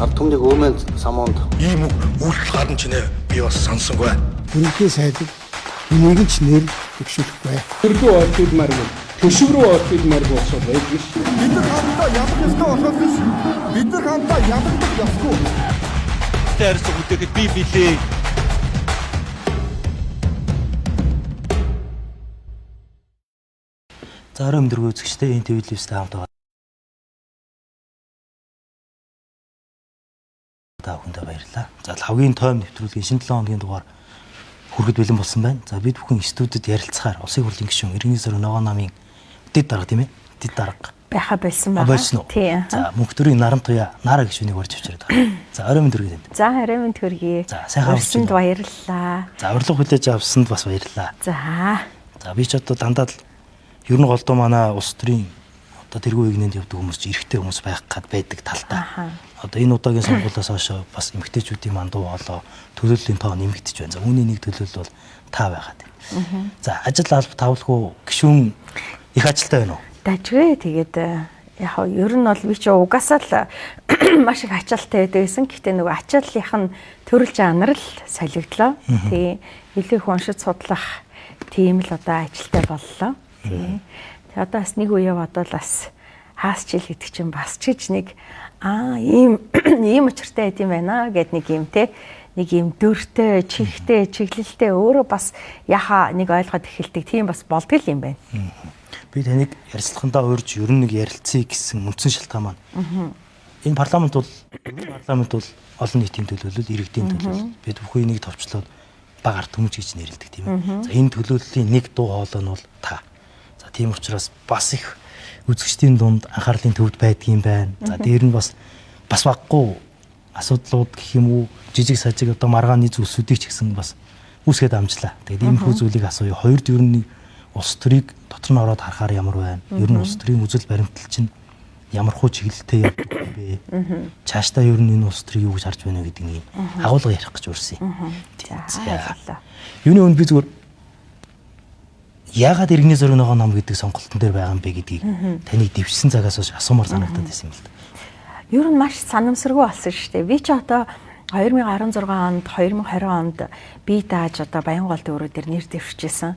Ард түмнийг Өөмөн самуунд Ийм үг үйлдэл гарна ч нэ би бас санасангүй. Бүрэнхий сайдыг хэнийг ч нэр дэвшүүлэхгүй. Тэрдүү олдмааргүй. Төшөг рүү олдмааргүй болсоор байдаг ш. Бид нар хамтдаа ялах ёстой болохоос биш. Бид нар хамтдаа ялагдах ёсгүй. Харилцаа бүтээхэд би билээ. За орой өдрөө үзэгчтэй энэ ТV ливстэй хамт байгаа. Та бүхэндээ баярлалаа. За лавгийн тойм нэвтрүүлгийн шинэ 7 хоногийн дугаар хүрэхэд бэлэн болсон байна. За бид бүхэн студид ярилцахаар Улсын хурлын гишүүн Иргэний зураг ногоон намын дэд дарга тийм ээ? Дэд дарга. Байха болсон байгаа. Болсон уу? Тий. За мөнх төрийн наран туяа Нара гишүүнийг орж авчираад байгаа. За орой минь төргий танд. За орой минь төргий. За, сайхан Урьсанд авч баярлалаа. За урилга хүлээж авсанд бас баярлалаа. За. За би ч одоо дандаа л ер нь голдуу манай улс төрийн одоо тэргүй игнэнд явдаг хүмүүс чи эрэгтэй хүмүүс байх гад байдаг талтай. Одоо энэ удаагийн сонгуулиас хойш бас эмэгтэйчүүдийн мандуу болоо төлөөллийн тоо нэмэгдэж байна. За үүний нэг төлөөлөл бол та байгаад байна. За ажил алба тавлгүй гишүүн их ажилтай байна уу? Дажгүй тэгээд яг хав ер нь бол би чи угаасаа л маш их ачаалттай байдаг гэсэн. Гэхдээ нөгөө ачааллынх нь төрөл жанр л солигдлоо. Тий. Илүү их уншиж судлах тийм л одоо ажилтай боллоо. Тий. Тэгээ одоо бас нэг үе бодвол бас хаас жил гэдэг чинь бас ч гэж нэг ийм ийм учиртай байд юм байна гэд нэг юм те нэг юм дөртэй, чихтэй, чиглэлтэй өөрөө бас яхаа нэг ойлгоод эхэлдэг тийм бас болдгол юм байна. Би таныг ярилцлагандаа урьж ер нь нэг ярилцъя гэсэн үндсэн шалтгаан маань. Энэ парламент бол олон нийтийн төлөөлөл, иргэдийн төлөөлөл. Бид бүхэн энийг товчлоод баг ард түмж гэж нэрлэдэг тийм ээ. За энэ төлөөллийн нэг дуу хоолой нь бол та. За тийм учраас бас их үзэгчдийн дунд анхаарлын төвд байдгийн байна. За дээр нь бас баггүй асуудлууд гэх юм уу, жижиг сажиг одоо маргааны зүйлсүүдийг ч гэсэн бас үүсгээд амжлаа. Тэгээд иймэрхүү зүйлийг асууя. Хоёрд ер нь улс төрийг дотор нь ороод харахаар ямар байна? Ер нь улс төрийн үзэл баримтлал чинь ямар хуу чиглэлтэй явдаг юм бэ? Цаашдаа ер нь энэ улс төрийг юу гэж харж байна вэ гэдэг нэг агуулга ярих гэж урьсан юм. За баярлалаа. Юуны өмнө би зүгээр яагаад иргэний зураг ногоон ном гэдэг сонголтон дээр байгаа юм бэ гэдгийг таныг дэвшсэн цагаас хойш асуумар санагдаад байсан юм л да. Ер нь маш санамсаргүй болсон шүү дээ. Би ч одоо 2016 онд, 2020 онд би дааж одоо Баянгол дөрөв дээр нэр дэвшижсэн.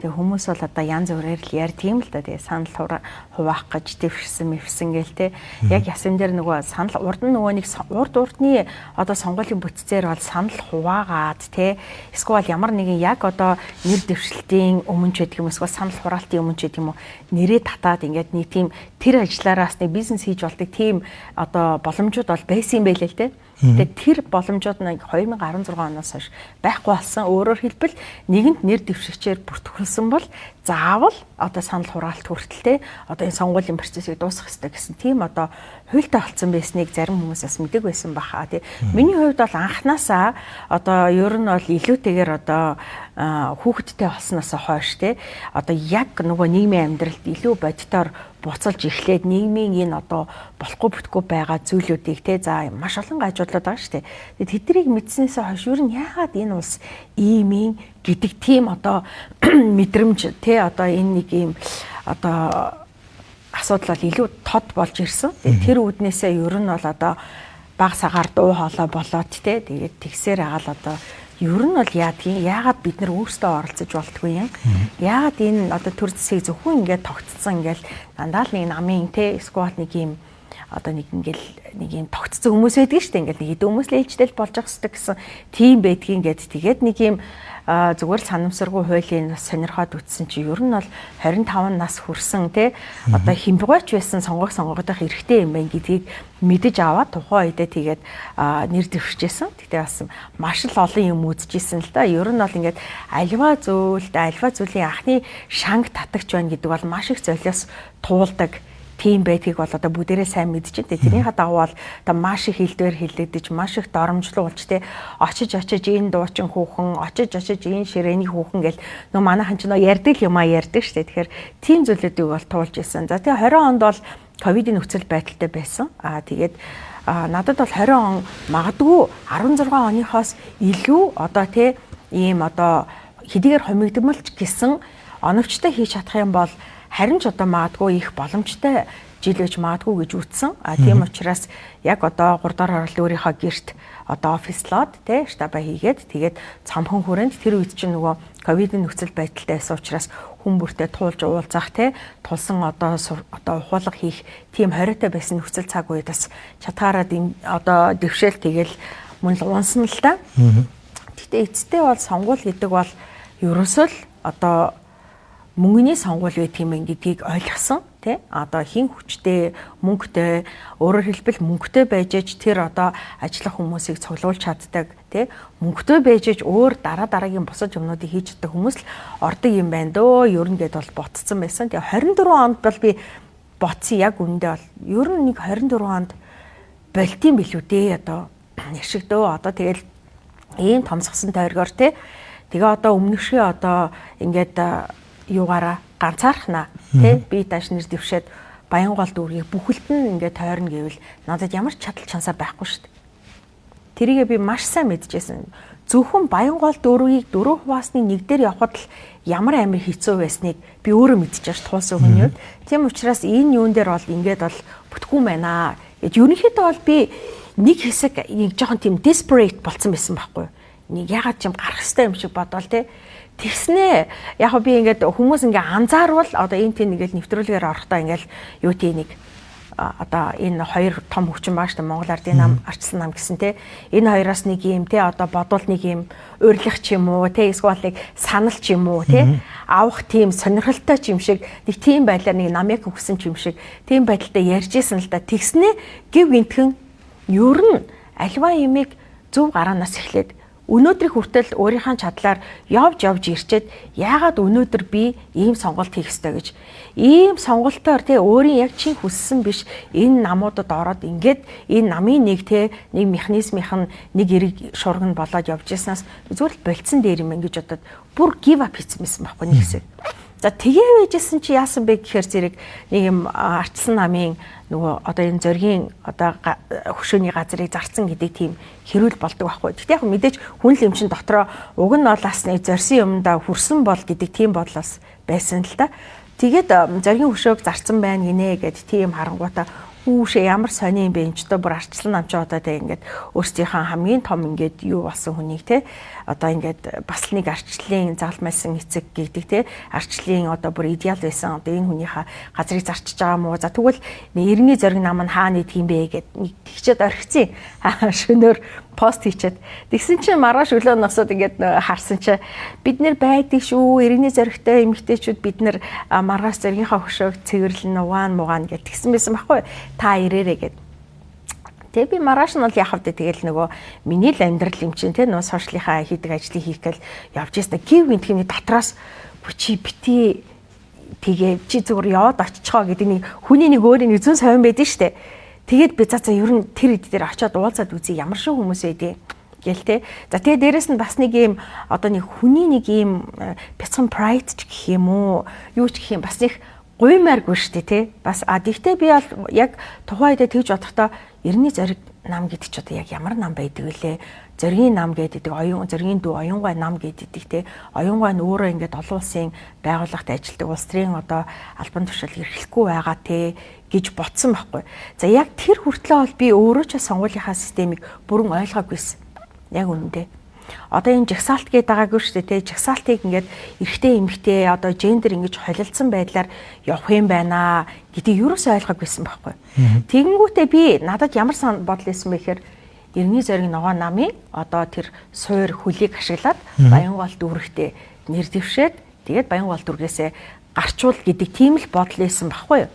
Тэгээ хүмүүс бол одоо янз бүрээр л ярьд юм л да. Тэгээ санал хуваах гэж дэвшсэн, мэвсэн гээл те. Яг ясан дээр нөгөө санал урд нь нөгөө нэг урд урдны одоо сонгуулийн бүтцээр бол санал хуваагаад те. Эсвэл ямар нэгэн яг одоо нэр дэвшилтийн өмнө ч гэдэг юм эсвэл санал хураалтын өмнө ч гэдэг юм уу нэрээ татаад ингээд нэг тийм тэр ажиллаараа бас нэг бизнес хийж болдог тийм одоо боломжууд бол байсан юм байлээ л те. Тэгээд тэр боломжууд нь 2016 оноос хойш байхгүй болсон. Өөрөөр хэлбэл нэгэнт нэр дэвшигчээр бүртгүүлсэн бол заавал одоо санал хураалт хүртэл те одоо энэ сонгуулийн процессыг дуусгах ёстой гэсэн тийм одоо хуультай болсон байсныг зарим хүмүүс бас мэдэг байсан баха тий. Миний хувьд бол анханасаа одоо ер нь бол илүүтэйгээр одоо хүүхэдтэй болсноос хойш те одоо яг нөгөө нийгмийн амьдралд илүү бодитоор буцалж эхлээд нийгмийн энэ одоо болохгүй бүтггүй байгаа зүйлүүдийг те за маш олон гажуудлууд байгаа шүү дээ. Тэгээд тэднийг мэдснээсээ хойш ер нь яагаад энэ улс ийм юм гэдэг тийм одоо мэдрэмж те одоо энэ нэг ийм одоо асуудал бол илүү тод болж ирсэн. Тэгээд тэр үүднээсээ ер нь бол одоо баг сагаар дуу хоолой болоод те тэгээд тэгсээр агаал одоо ер нь бол яадгийн яагаад бид нар өөрсдөө оролцож болтгүй юм? Яагаад энэ одоо төр зэсийг зөвхөн ингээд тогтцсон ингээд дандаа л нэг намын те эсвэл нэг юм одоо нэг ингээл нэг юм тогтцсон хүмүүс байдаг шүү дээ. Ингээл нэг хэдэн хүмүүс л ээлжтэй л болж ах хэрэгтэй гэсэн тийм байдгийн гээд тэгээд нэг юм зүгээр л санамсаргүй хуулийн бас сонирхоод үтсэн чи ер нь бол 25 нас хүрсэн те одоо хэмбгойч байсан сонгогдох эрхтэй юм байна гэдгийг мэдэж аваад тухайн үедээ тэгээд нэр дэвшижсэн. Гэтэ бас маш л олон юм үзчихсэн л да. Ер нь бол ингээд альва зүйлд альва зүйлийн анхны шанг татагч байна гэдэг бол маш их золиос туулдаг тийм байдгийг бол одоо бүгдээрээ сайн мэдэж байна. Тэрнийхээ дагуу бол одоо маш их хилдвэр хилэгдэж, маш их доромжлуулж те очиж энэ дуучин хүүхэн, очиж энэ ширээний хүүхэн гэл нөө манайхан ч нөө ярьдаг юм а ярьдаг штэ. Тэгэхээр тийм зүйлүүдийг бол туулж исэн. За тэгээ 20 онд бол ковидын нөхцөл байдалтай байсан. Тэгээд надад бол 20 он магадгүй 16 оныхоос илүү одоо те ийм одоо хэдийгээр хомигдмалч гэсэн оновчтой хийж чадах юм бол харин ч одоо магадгүй их боломжтой жил байж магадгүй гэж үтсэн. А тийм учраас яг одоо 3 дахь орол өөрийнхөө гэрт одоо офислоод тий штаба хийгээд тэгээд цомхон хүрээнд тэр үед чинь нөгөө ковидын нөхцөл байдалтай байсан учраас хүн бүртээ туулж уулзах тий тулсан одоо одоо ухуулга хийх тийм хориотой байсан нөхцөл цаг үед бас чадхаараа одоо дэвшээл тэгэл мөн л унсан л та. Гэтэ эцэстээ бол сонгуул гэдэг бол ерөөсөө л одоо мөнгөний сонгуул байх юм гэдгийг ойлгосон тий одоо хин хүчтэй мөнгөтэй өөрөөр хэлбэл мөнгөтэй байж аж тэр одоо ажиллах хүмүүсийг цуглуулж чаддаг тий мөнгөтэй байж аж өөр дараа дараагийн бусад юмнуудыг хийж чаддаг хүмүүс л ордог юм байна дөө ер нь гэд бол ботцсон байсан. Тэгээ 24 онд бол би ботсон яг үнэндээ бол ер нь нэг 24 онд болтын билүү дээ одоо яшиг дөө одоо тэгэл ийм томсгосон тойргоор тий тэгээ одоо өмнөхшөө одоо ингээд юугаараа ганцаархнаа тий би тааш нэр дэвшээд Баянгол дүүргийг бүхэлд нь ингээд тойрно гэвэл надад ямар ч чадал чансаа байхгүй шүү дээ. Тэрийгээ би маш сайн мэдчихсэн. Зөвхөн Баянгол дүүргийг 4 хуваасны нэг дээр явхад л ямар амар хэцүү байсныг би өөрөө мэдчихэж туулсан хүний хувьд. Тийм учраас энэ юун дээр бол ингээд бол бүтггүй байна гэж ерөнхийдөө бол би нэг хэсэг нэг жоохон тийм desperate болцсон байсан байхгүй. Нэг ягаад ч юм гарах хэвээр юм шиг бодоол те. Тэгснээ яг би ингээд хүмүүс ингээ анзаарвал одоо энэ тийм нэгэл нэвтрүүлгээр орохдоо ингээл юу тийм нэг одоо энэ хоёр том хүчин бааш та Монгол Ардын нам Арчсан нам гэсэн те энэ хоёроос нэг юм те одоо бодвол нэг юм урилах ч юм уу те эсвэл нэг санал ч юм уу те авах тийм сонирхолтой ч юм шиг нэг тийм байдлаар нэг намыг өгсөн ч юм шиг тийм байдалтай ярьж исэн л да. Тэгснээ гів гинтгэн ер нь альва ямиг зөв гараанаас эхлээд өнөөдрийг хүртэл өөрийнхөө чадлаар явж явж ирчээд яагаад өнөөдөр би ийм сонголт хийх ёстой гэж ийм сонголтоор тий өөрийн яг чин хүссэн биш энэ намуудад ороод ингээд энэ намын нэг тий нэг механизмынх нь нэг эрэг шураг нь болоод явж яснаас зүгээр л болцсон дээр юм ингэж бодоод бүр give up хийсэн байсан байхгүй нэг хэсэг. За тэгээ байжсэн чи яасан бэ гэхээр зэрэг нэг юм Арчсан намын нөгөө одоо энэ зоригийн одоо хөшөөний газрыг зарцсан гэдэг тийм хэрүүл болдог байхгүй. Гэхдээ яг мэдээж хүн л юм чин дотроо уг нь бол бас нэг зорьсон юмдаа хүрсэн бол гэдэг тийм бодлоос байсан л та. Тэгээд зоригийн хөшөөг зарцсан байна гинэ гэд тийм харангуйтаа хүүшээ ямар сони юм бэ энэ ч одоо бүр Арчлан нам ч одоо тэг ингээд өөрсдийнхээ хамгийн том ингээд юу болсон хүнийг те одоо ингээд бас л нэг арчлалын загалмайлсан эцэг гэдэг те арчлалын одоо бүр идеал байсан одоо энэ хүнийхээ газрыг зарчиж байгаа мó за тэгвэл эртний зориг нам нь хаана идэх юм бэ гэд нэг тэгчээд орхицیں۔ Шөнөөр пост хийчихэд тэгсэн чинь маргааш өглөө носоод ингээд харсан чи бид нэр байдаг шүү эртний зоригтой эмэгтэйчүүд бид нэр маргааш зоригийнхаа хөшөөг цэвэрлэн угаан мугаан гэд тэгсэн байсан байхгүй та ирээрээ гэд. Тэгээ би маргааш нь бол яхав дээ тэгэл нөгөө миний л амьдрал юм чинь те нөгөө сошиалынхаа хийдэг ажлыг хийх гээл явж ясна гів гинтхний дотроос чи бити тэгээ чи зүгээр яваад очичхоо гэдэг нэг хүний нэг өөрийн нэг зүүн совин байдэн штэ. Тэгээд би за за ер нь тэр хэд дээр очиод уулзаад үзье ямар шиг хүмүүс байдیں гэл те. За тэгээ дээрэс нь бас нэг юм одоо нэг хүний нэг юм бяцхан pride ч гэх юм уу юу ч гэх юм бас нэг гуймааргүй штэ те. Бас а тэгтээ би бол яг тухайн үедээ тэгж бодохдоо эртний зориг нам гэдэг чи одоо яг ямар нам байдаг вүлээ? Зоригийн нам гэдэг оюун зоригийн дүү оюунгай нам гэдэг те. Оюунгай нь өөрөө ингээд олон улсын байгууллагт ажилладаг улс төрийн одоо албан тушаал эрхлэхгүй байгаа те гэж бодсон байхгүй. За яг тэр хүртлээ бол би өөрөө ч сонгуулийнхаа системийг бүрэн ойлгоогүйсэн. Яг үнэндээ. Одоо энэ жагсаалт гэдэг байгаагүй шүү дээ те. Жагсаалтыг ингээд эрэгтэй эмэгтэй одоо гендер ингэж холилдсон байдлаар явах юм байна гэдгийг юусоо ойлгоогүйсэн байхгүй. Тэгэнгүүтээ би надад ямар бодол исэн бэ гэхээр эртний зориг ногоон намын одоо тэр суур хөлийг ашиглаад Баянгол дүүрэгтээ нэр дэвшээд тэгээд Баянгол дүүргээсээ гарчуул гэдэг тийм л бодол исэн байхгүй юу.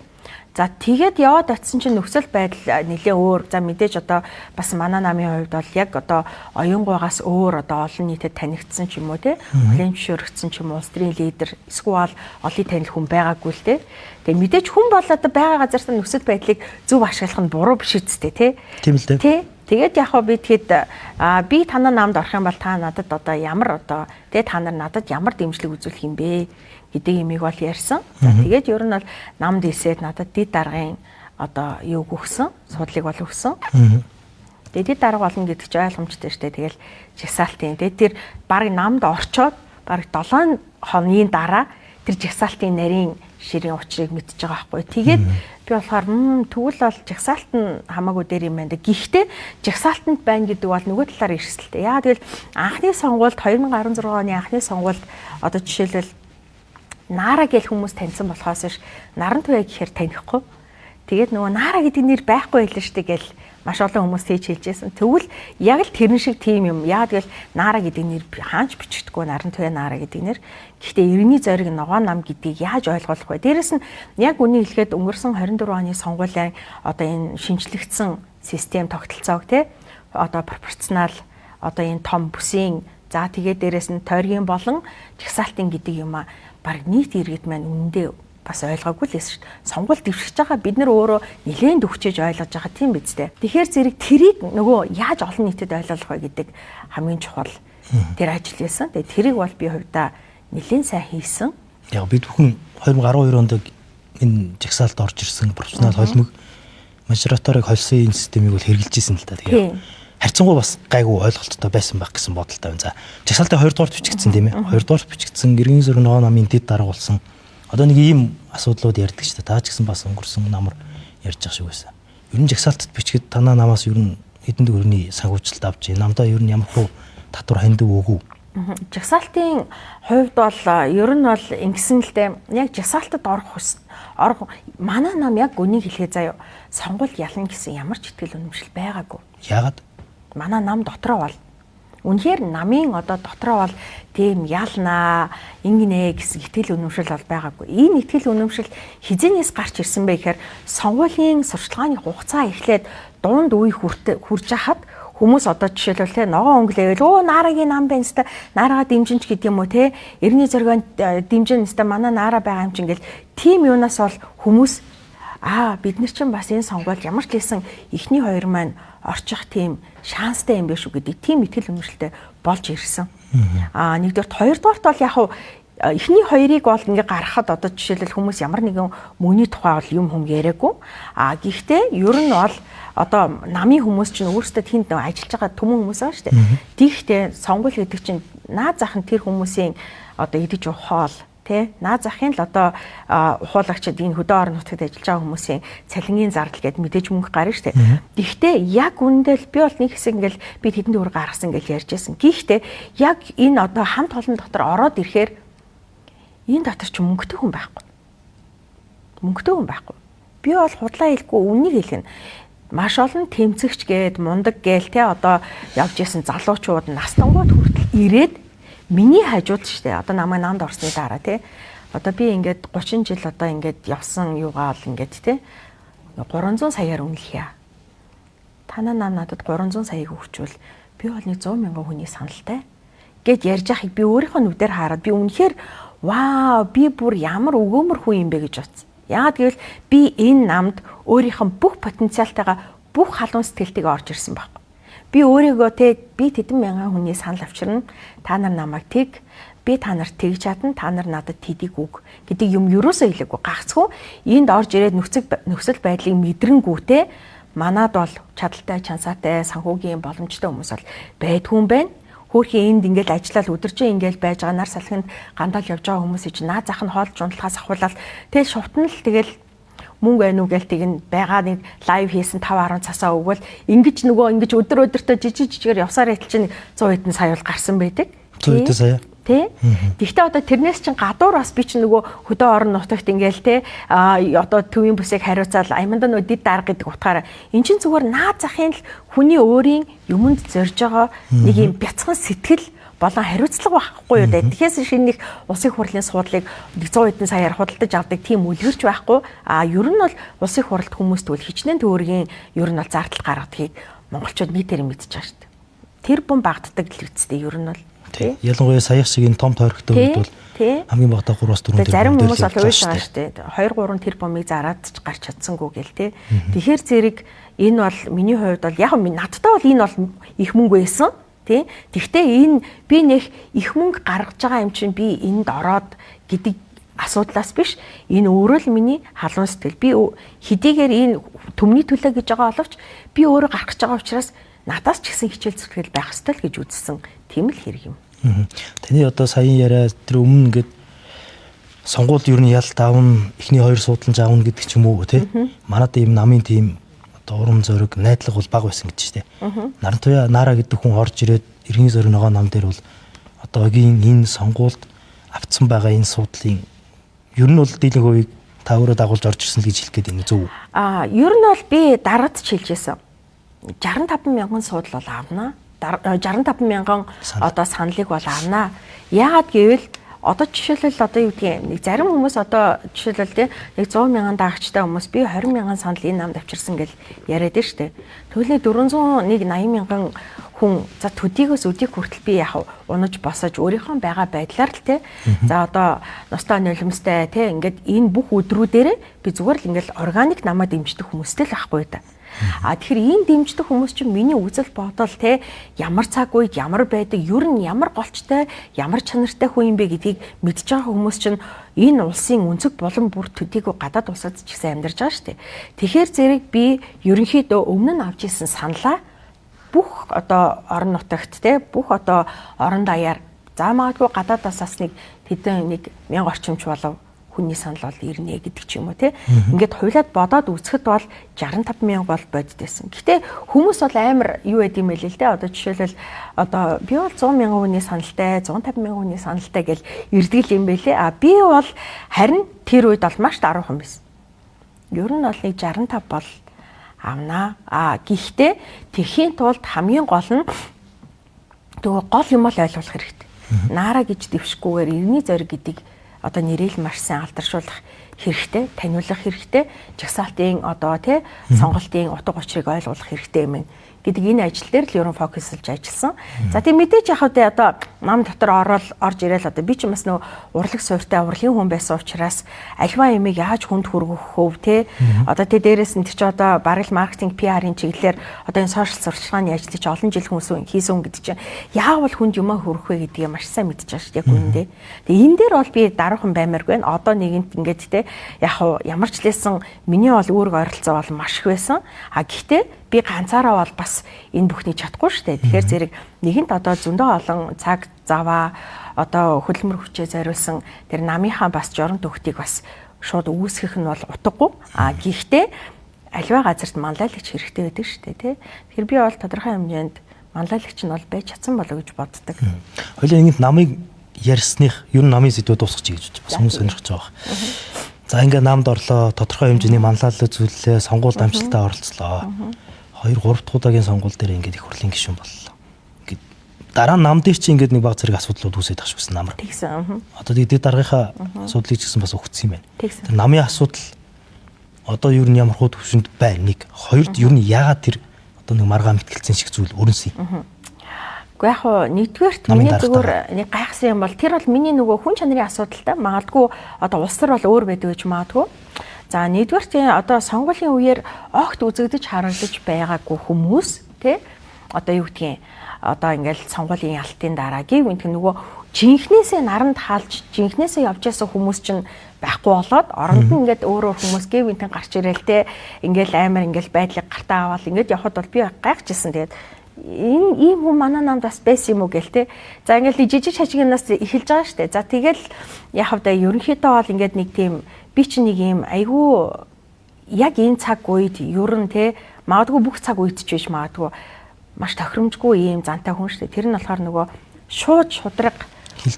За тэгээд яваад очисон чинь нөхцөл байдал нэлээ өөр. За мэдээж одоо бас манай намын хувьд бол яг одоо оюунгуйгаас өөр одоо олон нийтэд танигдсан ч юм уу те хүлээн зөвшөөрөгдсөн ч юм уу улс төрийн лидер эсвэл олон танил хүн байгаагүй л те. Тэгээ мэдээж хүн бол одоо байгаа газартаа нөхцөл байдлыг зөв ашиглах нь буруу биш үсттэй те. Тийм л дээ. Тэ. Тэгээд яг хоо би тэгэхэд би танаа намд орох юм бол та надад одоо ямар одоо тэ та нар надад ямар дэмжлэг үзүүлэх юм бэ гэдэг имийг бол ярьсан. За тэгээд ер нь бол намд илсээд надад дид даргын одоо юуг өгсөн, судлыг бол өгсөн. Тэгээд дид дарга болно гэдэг чинь ойлгомжтой шүү дээ. Тэгэл жагсаалтын. Тэгээд тэр баг намд орчоод баг 7 хоногийн дараа тэр жагсаалтын нарийн ширийн учрыг мэдж байгаа байхгүй. Тэгээд би болохоор тэгвэл бол жагсаалт нь хамаагүй дээр юм байна да. Гэхдээ жагсаалтанд байна гэдэг бол нөгөө талаар эрсдэлтэй. Яа тэгэл анхны сонгуульд 2016 оны анхны сонгуульд одоо жишээлбэл Нара гэл хүмүүс таньсан болохоос биш Наран туяа гэхээр танихгүй. Тэгээд нөгөө Нара гэдэг нэр байхгүй байлаа шүү дээ гэл маш олон хүмүүс тийж хэлжсэн. Тэгвэл яг л тэрэн шиг тийм юм. Яа тэгэл Нара гэдэг нэр хаанч бичигдэхгүй Наран туяа Нара гэдэг нэр. Гэхдээ иргэний зориг ногоон нам гэдгийг яаж ойлгох вэ? Дээрэс нь яг үнийг хэлэхэд өнгөрсөн 24 оны сонгуулийн одоо энэ шинжлэгдсэн систем тогтолцоог те одоо пропорционал одоо энэ том бүсийн за тэгээд дээрэс нь тойргийн болон жагсаалтын гэдэг юм а баг нийт иргэд маань үнэндээ бас ойлгоогүй л байсан шүү дээ. Сонгуул дэвшиж байгаа бид нар өөрөө нэлээд төвчээж ойлгож байгаа тийм биз дээ. Тэгэхээр зэрэг тэрийг нөгөө яаж олон нийтэд ойлгох вэ гэдэг хамгийн чухал тэр ажил байсан. Тэгээд тэрийг бол би хувьдаа нэлээд сайн хийсэн. Яг бид бүхэн 2012 онд энэ жагсаалд орж ирсэн профессионал холимог мажориторыг холсон энэ системийг бол хэрэгжилж исэн л та. Тэгээ харьцангуй бас гайгүй ойлголттой байсан байх гэсэн бодолтой байна. За жагсаалтын 2 дугаарт бичигдсэн тийм ээ. 2 дугаарт бичигдсэн иргэний зэрэг ногоон намын дэд дарга болсон. Одоо нэг ийм асуудлууд ярьдаг шүү дээ. Та ч гэсэн бас өнгөрсөн намар ярьж байгаа шиг байсан. Ер нь жагсаалтад бичгэд танаа намаас ер нь хэдэн төгрөгийн санхүүжилт авч намдаа ер нь ямар хуу татвар хандив өгөв. Жагсаалтын хувьд бол ер нь бол ингэсэн л дээ. Яг жагсаалтад орох орох манай нам яг үнийг хэлхээ заяа. Сонгуульд ялна гэсэн ямар ч итгэл үнэмшил байгаагүй. Яагаад? Манай нам дотроо бол үнэхээр намын одоо дотроо бол тийм ялнаа ингэнэ гэсэн итгэл үнэмшил бол байгаагүй. Энэ итгэл үнэмшил хизэнээс гарч ирсэн бэ гэхээр сонгуулийн сурчлагын хугацаа эхлээд дунд үе хүрж хахад хүмүүс одоо жишээлбэл те ногоон өнгөлөөл өө Нарагийн нам байна ста Нарагаа дэмжинч гэдэг юм уу те эртний зоргоон дэмжин ста манай Нара байгаа юм чинь гэл тийм юунаас бол хүмүүс аа бид нар чинь бас энэ сонгуульд ямар ч хэлсэн эхний хоёр маань орчих тийм шанстай юм биш үү гэдэг тийм итгэл үнэмшилтэй болж ирсэн. Аа нэгдүгээрт хоёрдугаарт бол яг хуу эхний хоёрыг бол ингээ гаргахад одоо жишээлбэл хүмүүс ямар нэгэн мөнгөний тухай бол юм хүм яриаггүй. А гэхдээ ер нь бол одоо намын хүмүүс чинь өөрсдөө тэнд ажиллаж байгаа түмэн хүмүүс байгаа шүү дээ. Тийхтэй сонгуул гэдэг чинь наад зах нь тэр хүмүүсийн одоо идэж уух хоол тэ наад захын л одоо ухуулагчид энэ хөдөө орон нутагт ажиллаж байгаа хүмүүсийн цалингийн зардал гэдээ мэдээж мөнгө гарна шүү дээ. Гэхдээ яг үүндээ л би бол нэг хэсэг ингээл би тэдэнд өөр гаргасан гэж ярьж байсан. Гэхдээ яг энэ одоо хамт олон дотор ороод ирэхээр энэ дотор ч мөнгөтэй хүн байхгүй. Мөнгөтэй хүн байхгүй. Би бол худлаа хэлэхгүй үннийг хэлнэ. Маш олон тэмцэгч гээд мундаг гээл те одоо явж исэн залуучууд настангууд хүртэл ирээд миний хажууд штэ одоо намайг намд орсны дараа те одоо би ингээд 30 жил одоо ингээд явсан юугаа бол ингээд те 300 саяар үнэлэхья. Танаа нам надад 300 саяыг өгчвөл би бол нэг 100 мянган хүний саналтай гэд ярьж байхыг би өөрийнхөө нүдээр хараад би үнэхээр вау би бүр ямар өгөөмөр хүн юм бэ гэж бодсон. Яагаад гэвэл би энэ намд өөрийнх нь бүх потенциалтайгаа бүх халуун сэтгэлтэйгээ орж ирсэн байхгүй. Би өөрийгөө те би тэдэн мянган хүний санал авчирна. Та нар намайг тэг би та нарт тэгж чадна, та нар надад тэдийг өг гэдэг юм юусоо хэлээгүй. Гагцхүү энд орж ирээд нөхцөл байдлыг мэдрэнгүүтээ манад бол чадaltaй, чансаатай, санхүүгийн боломжтой хүмүүс бол байдгүй юм байна. Хөөхий энд ингээл ажиллаад өдөржин ингээл байж байгаа нар салхинд гандаал явж байгаа хүмүүсийг чинь наад зах нь хоол жундлахаас ахуулаад тэгэл шувтан л тэгэл мөнгө байна уу гээл тэг н байгаа нэг лайв хийсэн 5 10 цасаа өгвөл ингэж нөгөө ингэж өдөр өдөртөө жижиг жижигээр явсаар байтал чинь 100 хэдэн сая бол гарсан байдаг. 100 хэдэн сая. Тэ? Тэгвэл одоо тэрнээс чинь гадуур бас би чинь нөгөө хөдөө орон нутагт ингээл те одоо төвийн бүсийг хариуцаал айманда нөгөө дид дарга гэдэг утгаараа эн чинь зүгээр наад захын л хүний өөрийн юмд зорж байгаа нэг юм бяцхан сэтгэл болон хариуцлага байхгүй юу дээ. Тэгэхээс шинэ нэг улсын хурлын суудлыг 100 хэдэн саяар худалдаж авдаг тийм үлгэрч байхгүй. А ер нь бол улсын хурлд хүмүүс тэгвэл хичнээн төгрөгийн ер нь бол зардал гаргадгийг монголчууд нийтээр мэдчихэж байгаа шүү дээ. Тэр бум багтдаг л үсттэй ер нь бол. Тий. Ялангуяа саях шиг энэ том тойрогтой үед бол хамгийн багадаа 3-4 тэрбум. Зарим хүмүүс бол уйлж байгаа шүү дээ. 2 3 тэрбумыг зараад ч гарч чадсангүй гэл тий. Тэгэхээр зэрэг энэ бол миний хувьд бол яг надтай бол энэ бол их мөнгө байсан. Тий. Тэгвэл энэ би нэх их мөнгө гаргаж байгаа юм чинь би энд ороод гэдэг асуудлаас биш. Энэ өөрөө л миний халуун сэтгэл. Би хэдийгээр энэ төмний төлөө гэж байгаа боловч би өөрөө гарах гэж байгаа учраас надаас ч гэсэн хичээл зүтгэл байх ёстой л гэж үзсэн тийм л хэрэг юм. Таны одоо саяын яриа тэр өмнө ингээд Сонгуульд ер нь ялт авна, эхний хоёр суудлан авна гэдэг ч юм уу тий. Манад ийм намын тийм одоо урам зориг, найдлага бол бага байсан гэж штэ. Нарантуяа Нара гэдэг хүн орж ирээд иргэний зориг ногоон нам дээр бол одоогийн энэ сонгуульд авцсан байгаа энэ суудлын ер нь бол дийлэнх хувийг та өөрөө дагуулж орж ирсэн л гэж хэлэх гээд энэ зөв. Аа, ер нь бол би дараад ч хэлжсэн. 65 мянган суудал бол авна. 65 мянган одоо саналыг бол авна. Яагаад гэвэл одоо жишээлбэл одоо юу гэдгийг нэг зарим хүмүүс одоо жишээлбэл тий нэг 100 мянган дагагчтай хүмүүс би 20 мянган санал энэ намд авчирсан гэл яриад нь штэ. Тэгвэл 401 80 мянган хүн за төдийгөөс өдийг хүртэл би яг унаж босож өөрийнхөө байгаа байдлаар л тий за одоо ностой нулимстай тий ингээд энэ бүх өдрүүдээрээ би зүгээр л ингээд органик намаа дэмждэг хүмүүстэй л байхгүй да. А тэгэхээр энэ дэмждэг хүмүүс чинь миний үзэл бодол те ямар цаг үед ямар байдаг, ер нь ямар голчтой, ямар чанартай хүн юм бэ гэдгийг мэдж байгаа хүмүүс чинь энэ улсын өнцөг болон бүр төдийгүй гадаад улсад ч гэсэн амьдарч байгаа шүү дээ. Тэгэхээр зэрэг би ерөнхийдөө өмнө нь авч ирсэн саналаа бүх одоо орон нутагт те бүх одоо орон даяар за магадгүй гадаадаас бас нэг хэдэн нэг 1000 орчимч болов хүний санал бол ирнэ гэдэг ч юм уу те. Ингээд хувилаад бодоод үзэхэд бол 65 мянга бол бодит байсан. Гэтэ хүмүүс бол амар юу байд юм бэ л те. Одоо жишээлбэл одоо би бол 100 мянган хүний саналтай, 150 мянган хүний саналтай гэж ирдэг юм бэлээ. А би бол харин тэр үед бол маш даруухан байсан. Ер нь бол нэг 65 бол авнаа. А гэхдээ тэрхийн тулд хамгийн гол нь нөгөө гол юм бол ойлгох хэрэгтэй. Нара гэж дэвшгүйгээр иргэний зориг гэдэг одоо нэрийг маш сайн алдаршуулах хэрэгтэй, таниулах хэрэгтэй, жагсаалтын одоо тий сонголтын утга учирыг ойлгуулах хэрэгтэй юм гэдэг энэ ажил дээр л ерөн фокуслж ажилласан. За тийм мэдээж яг үгүй одоо нам дотор ороод орж ирээл одоо би ч бас нөө урлаг суурьтай урлагийн хүн байсан учраас альва ямиг яаж хүнд хүргэх вэ те одоо тэ дээрээс нь тэр чи одоо бараг л маркетинг PR-ын чиглэлээр одоо энэ сошиал сурчлагын ажлыг чи олон жил хүмүүс хийсэн хүн гэдэг чинь яавал хүнд юмаа хүргэх вэ гэдгийг маш сайн мэдж байгаа шүү дээ яг үнэндээ. Тэгээ энэ дээр бол би даруухан баймааргүй байна. Одоо нэгэнт ингээд те яг хуу ямар ч лээсэн миний бол үүрэг ойролцоо бол маш их байсан. А гэхдээ би ганцаараа бол бас энэ бүхнийг чадахгүй шүү дээ. Тэгэхээр зэрэг нэгэнт одоо зөндөө олон цаг заваа одоо хөдөлмөр хүчээ зориулсан тэр намынхаа бас жорон төгтийг бас шууд үүсгэх нь бол утгагүй. А гэхдээ аливаа газарт манлайлагч хэрэгтэй байдаг шүү дээ, тий. Тэгэхээр би бол тодорхой хэмжээнд манлайлагч нь бол байж чадсан болоо гэж боддог. Хоёлаа нэгэнт намыг ярьсных ер нь намын сэдвээ дуусгах гэж бас хүмүүс сонирхож байгаа. За ингээ намд орлоо, тодорхой хэмжээний манлайлал зүйллээ, сонгуульд амжилттай оролцлоо. 2 3 дахь удаагийн сонгуул дээр ингээд их хурлын гишүүн боллоо. Ингээд дараа нь нам дээр чи ингээд нэг баг зэрэг асуудлууд үүсээд тах шүгсэн намар. Тэгсэн. Одоо тэгээд дараагийнхаа асуудлыг ч гэсэн бас өгсөн юм байна. Тэр намын асуудал одоо ер нь ямар хуу төвшөнд байна нэг. Хоёрд ер нь яагаад тэр одоо нэг маргаан мэтгэлцэн шиг зүйл өрнсөн юм. Гэхдээ яг хуу нэгдүгээрт миний зүгээр нэг гайхсан юм бол тэр бол миний нөгөө хүн чанарын асуудалтай. Магадгүй одоо улс төр бол өөр байдаг гэж магадгүй. За нэгдүгээрт одоо сонгуулийн үеэр огт үзэгдэж харагдаж байгаагүй хүмүүс тий одоо юу гэдгийг одоо ингээл сонгуулийн ялтын дараа гэв гэнт нөгөө жинхнээсээ наранд хаалж жинхнээсээ явж ясан хүмүүс чинь байхгүй болоод оронд нь ингээд өөр өөр хүмүүс гэв гэнтэн гарч ирээл те ингээл амар ингээл байдлыг гартаа аваад ингээд явхад бол би гайхажсэн. Тэгээд энэ ийм хүн манай намд бас байсан юм уу гээл те. За ингээл жижиг шажигнаас эхэлж байгаа штэ. За тэгэл яг хавда ерөнхийдөө бол ингээд нэг тийм би чинь нэг ийм айгүй яг энэ цаг үед ер нь те магадгүй бүх цаг үед ч биш магадгүй маш тохиромжгүй ийм зантай хүн штэ. Тэр нь болохоор нөгөө шууд шудраг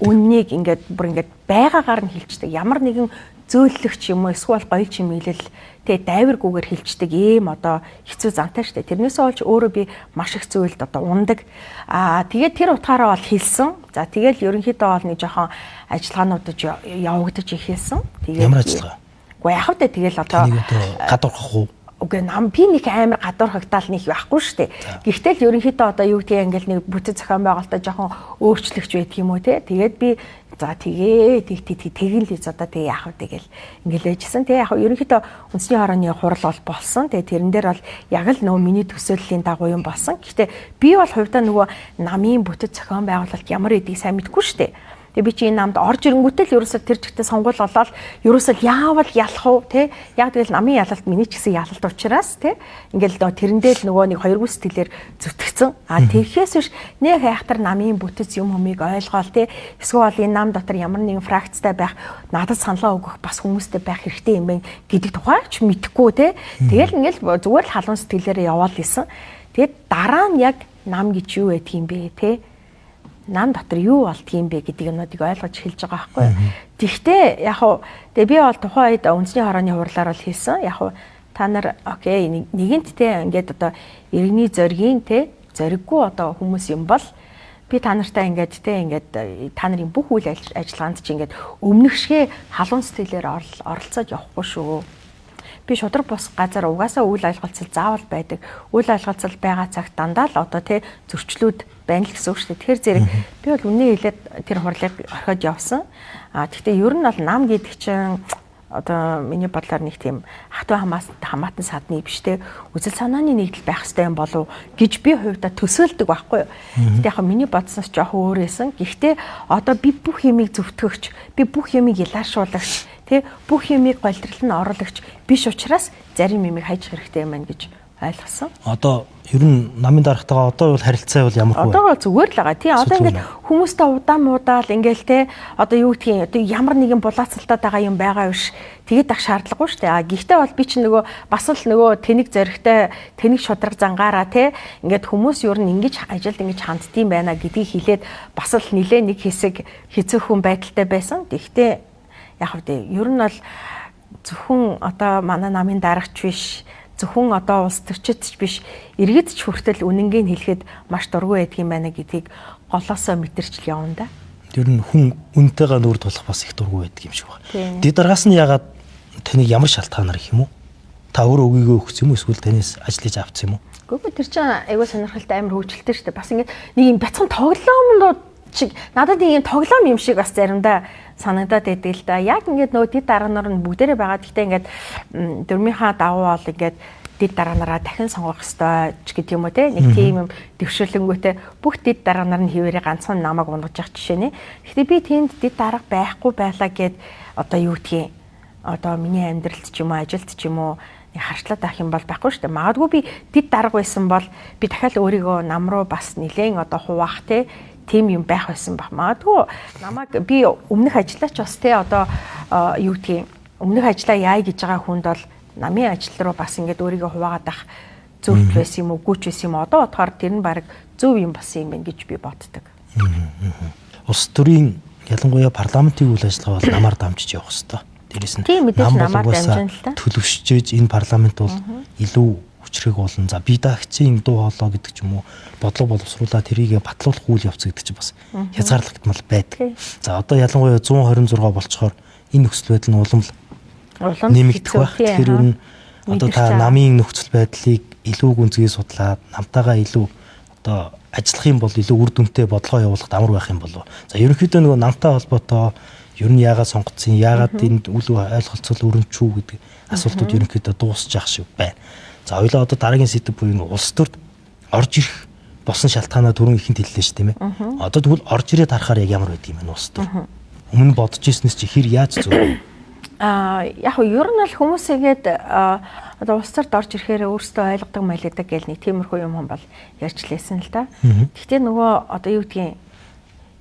үннийг ингээд бүр ингээд байгаагаар нь хэлждэг. Ямар нэгэн зөөллөгч юм уу эсвэл гоё чимэглэл тэ дайваргүйгээр хилчдэг ийм одоо хэцүү зантай штэ. Тэрнээсээ олж өөрөө би маш их зүйлд одоо ундаг. Аа тэгээд тэр утгаараа бол хэлсэн. За тэгэл ерөнхийдөө бол нэг жоохон ажиллагаануудаж явагдаж эхэлсэн. Тэгээд ямар ажиллагаа? Гэхдээ яг тэ тэгэл одоо гадуурхах уу? Үгүй нам би нэг амар гадуурхагдаал нэг байхгүй шүү дээ. Гэхдээ л ерөнхийдөө одоо юу гэдгийг ингээл нэг бүтэц зохион байгуулалтаа жоохон өөрчлөгч байдаг юм уу те. Тэгээд би за тэгээ тэг тэг тэг тэгэн л одоо тэг яах вэ тэгэл ингээл байжсэн. Тэгээ яг ерөнхийдөө үндэсний хорооны хурал бол болсон. Тэгээ тэрэн дээр бол яг л нөгөө миний төсөөллийн дагуу юм болсон. Гэхдээ би бол хувьдаа нөгөө намын бүтэц зохион байгуулалт ямар гэдгийг сайн мэдэхгүй шүү дээ. Тэгээ би чи энэ намд орж ирэнгүүтээ л ерөөсөө тэр чигтээ сонгуул болоод ерөөсөө яавал ялах уу те? Яг тэгэл намын ялалт миний ч гэсэн ялалт учраас те? Ингээл тэрэндээ л нөгөө нэг хоёргүй сэтгэлээр зүтгэцэн. А тэрхээс биш нэг хайхтар намын бүтэц юм хүмийг ойлгоол те? Эсвэл энэ нам дотор ямар нэгэн фракцтай байх, надад саналаа өгөх бас хүмүүстэй байх хэрэгтэй юм байна гэдэг тухай ч мэдэхгүй те? Тэгэл ингээл зүгээр л халуун сэтгэлээрээ яваал исэн. Тэгээд дараа нь яг нам гэж юу байдаг юм бэ те? Нам дотор юу болдгийм бэ гэдэг юмнуудыг ойлгож эхэлж байгаа байхгүй юу. Тэгтээ яг хуу тэгээ би бол тухайн үед үндэсний хорооны хурлаар бол хийсэн. Яг хуу та нар окей нэгэнт те ингээд одоо иргэний зоригийн те зориггүй одоо хүмүүс юм бол би та нартай ингээд те ингээд та нарын бүх үйл ажиллагаанд чи ингээд өмнөх шигэ халуун сэтгэлээр оролцоод явахгүй шүү. Би шудраг бус газар угаасаа үйл ойлголцол заавал байдаг. Үйл ойлголцол байгаа цагт дандаа л одоо те зөрчлүүд байна л гэсэн үг шүү дээ. Тэгэхээр зэрэг би бол үнэ хэлээд тэр хурлыг орхиод явсан. А тэгтээ ер нь бол нам гэдэг чинь одоо миний бодлоор нэг тийм хатуу хамаатан садны биш те үзэл санааны нэгдэл байх хэрэгтэй юм болов гэж би хувьдаа төсөөлдөг байхгүй юу. Гэтэ яг миний бодсноос жоохон өөр байсан. Гэхдээ одоо би бүх юмыг зөвтгөгч, би бүх юмыг илаашуулагч, тэ бүх юмыг голдрол нь оруулагч биш учраас зарим юмыг хайж хэрэгтэй юм байна гэж ойлгосон. Одоо ер нь намын дарагтайгаа одоо бол харилцаа бол ямар хөө? Одоо бол зүгээр л байгаа. Тий одоо ингээд хүмүүстэй удаан муудаал ингээл те одоо юу гэдгийг одоо ямар нэгэн булаацалтаад байгаа юм байгаа биш. Тэгээд ах шаардлагагүй шүү дээ. А гэхдээ бол би чинь нөгөө бас л нөгөө тэнэг зоригтой тэнэг шудраг зангаараа те ингээд хүмүүс ер нь ингэж ажилд ингэж ханддсан байна гэдгийг хэлээд бас л нилээ нэг хэсэг хэцүүхэн байдалтай байсан. Гэхдээ яг вэ ер нь бол зөвхөн одоо манай намын дарагч биш, зөвхөн одоо улс төрчид ч биш, иргэд ч хүртэл үнэнгийг хэлэхэд маш дургүй байдаг юм байна гэдгийг голоосоо мэдэрч л явна да. Ер нь хүн үнтэйгээ нүүр тулах бас их дургүй байдаг юм шиг байна. Дэд дараагаас нь ягаад таныг ямар шалтгаанаар гэх юм уу? Та өөрөө өгийгөө өгсөн юм уу эсвэл танаас ажиллаж авсан юм уу? Үгүй тэр чинь айгүй сонирхолтой амар хөгжилтэй шүү дээ. Бас ингээд нэг юм бяцхан тоглоомнууд шиг надад нэг юм тоглоом юм шиг бас заримдаа санагдаад байдаг л да. Яг ингээд нөгөө дэд дарга нар нь бүгдээрээ байгаа. Гэхдээ ингээд дөрмийнхаа дагуу бол ингээд дэд дарга нараа дахин сонгох ёстой ч гэдэг юм уу те. Нэг тийм юм дэвшүүлэнгүүтээ бүх дэд дарга нар нь хിവэрээ ганцхан намайг унгаж явах жишээ нэ. Гэхдээ би тэнд дэд дарга байхгүй байлаа гэд одоо юу гэдгийг одоо миний амьдралд ч юм уу ажилд ч юм уу харшлаад авах юм бол байхгүй шүү дээ. Магадгүй би дэд дарга байсан бол би дахиад өөрийгөө нам руу бас нилээн одоо хуваах те тийм юм байх байсан баг. Магадгүй намайг би өмнөх ажиллаач бас те одоо юу гэдгийг өмнөх ажлаа яая гэж байгаа хүнд бол намын ажил руу бас ингээд өөрийгөө хуваагаад ах зөв байсан юм уу, гүйч байсан юм уу? Одоо бодохоор тэр нь баг зөв юм болсон юм байна гэж би боддог. Улс төрийн ялангуяа парламентын үйл ажиллагаа бол намаар дамжиж явах хэвээр. Дээрээс нь нам намаар дамжина л да. Төлөвшөж энэ парламент бол илүү хүчрэг болно. За би даагчийн дуу хоолой гэдэг ч юм уу бодлого боловсруулаад тэрийгэ батлуулах үйл явц гэдэг чинь бас хязгаарлагдмал байдаг. За одоо ялангуяа 126 болцохоор энэ нөхцөл байдал нь улам л нэмэгдэх байх. Тэгэхээр ер нь одоо та намын нөхцөл байдлыг илүү гүнзгий судлаад намтайгаа илүү одоо ажиллах юм бол илүү үр дүнтэй бодлогоо явуулахад амар байх юм болов. За ерөнхийдөө нөгөө намтай холбоотой ер нь яагаад сонгогдсон, яагаад энд үл ойлголцол өрөмчүү гэдэг асуултууд ерөнхийдөө дуусч явах шиг байна. За хоёлаа одоо дараагийн сэдэв буюу улс төрд орж ирэх болсон шалтгаанаа түрүүн ихэнд хэллээ шүү тийм ээ. Одоо тэгвэл орж ирээд харахаар яг ямар байдаг юм бэ улс төр? Өмнө бодож ирснээс чи хэр яаж зөв? Яг ер нь бол хүмүүс игээд одоо улс төрд орж ирэхээр өөрсдөө ойлгодог малидаг гэл нэг тиймэрхүү юм бол ярьж лээсэн л да. Гэхдээ нөгөө одоо юу гэдгийг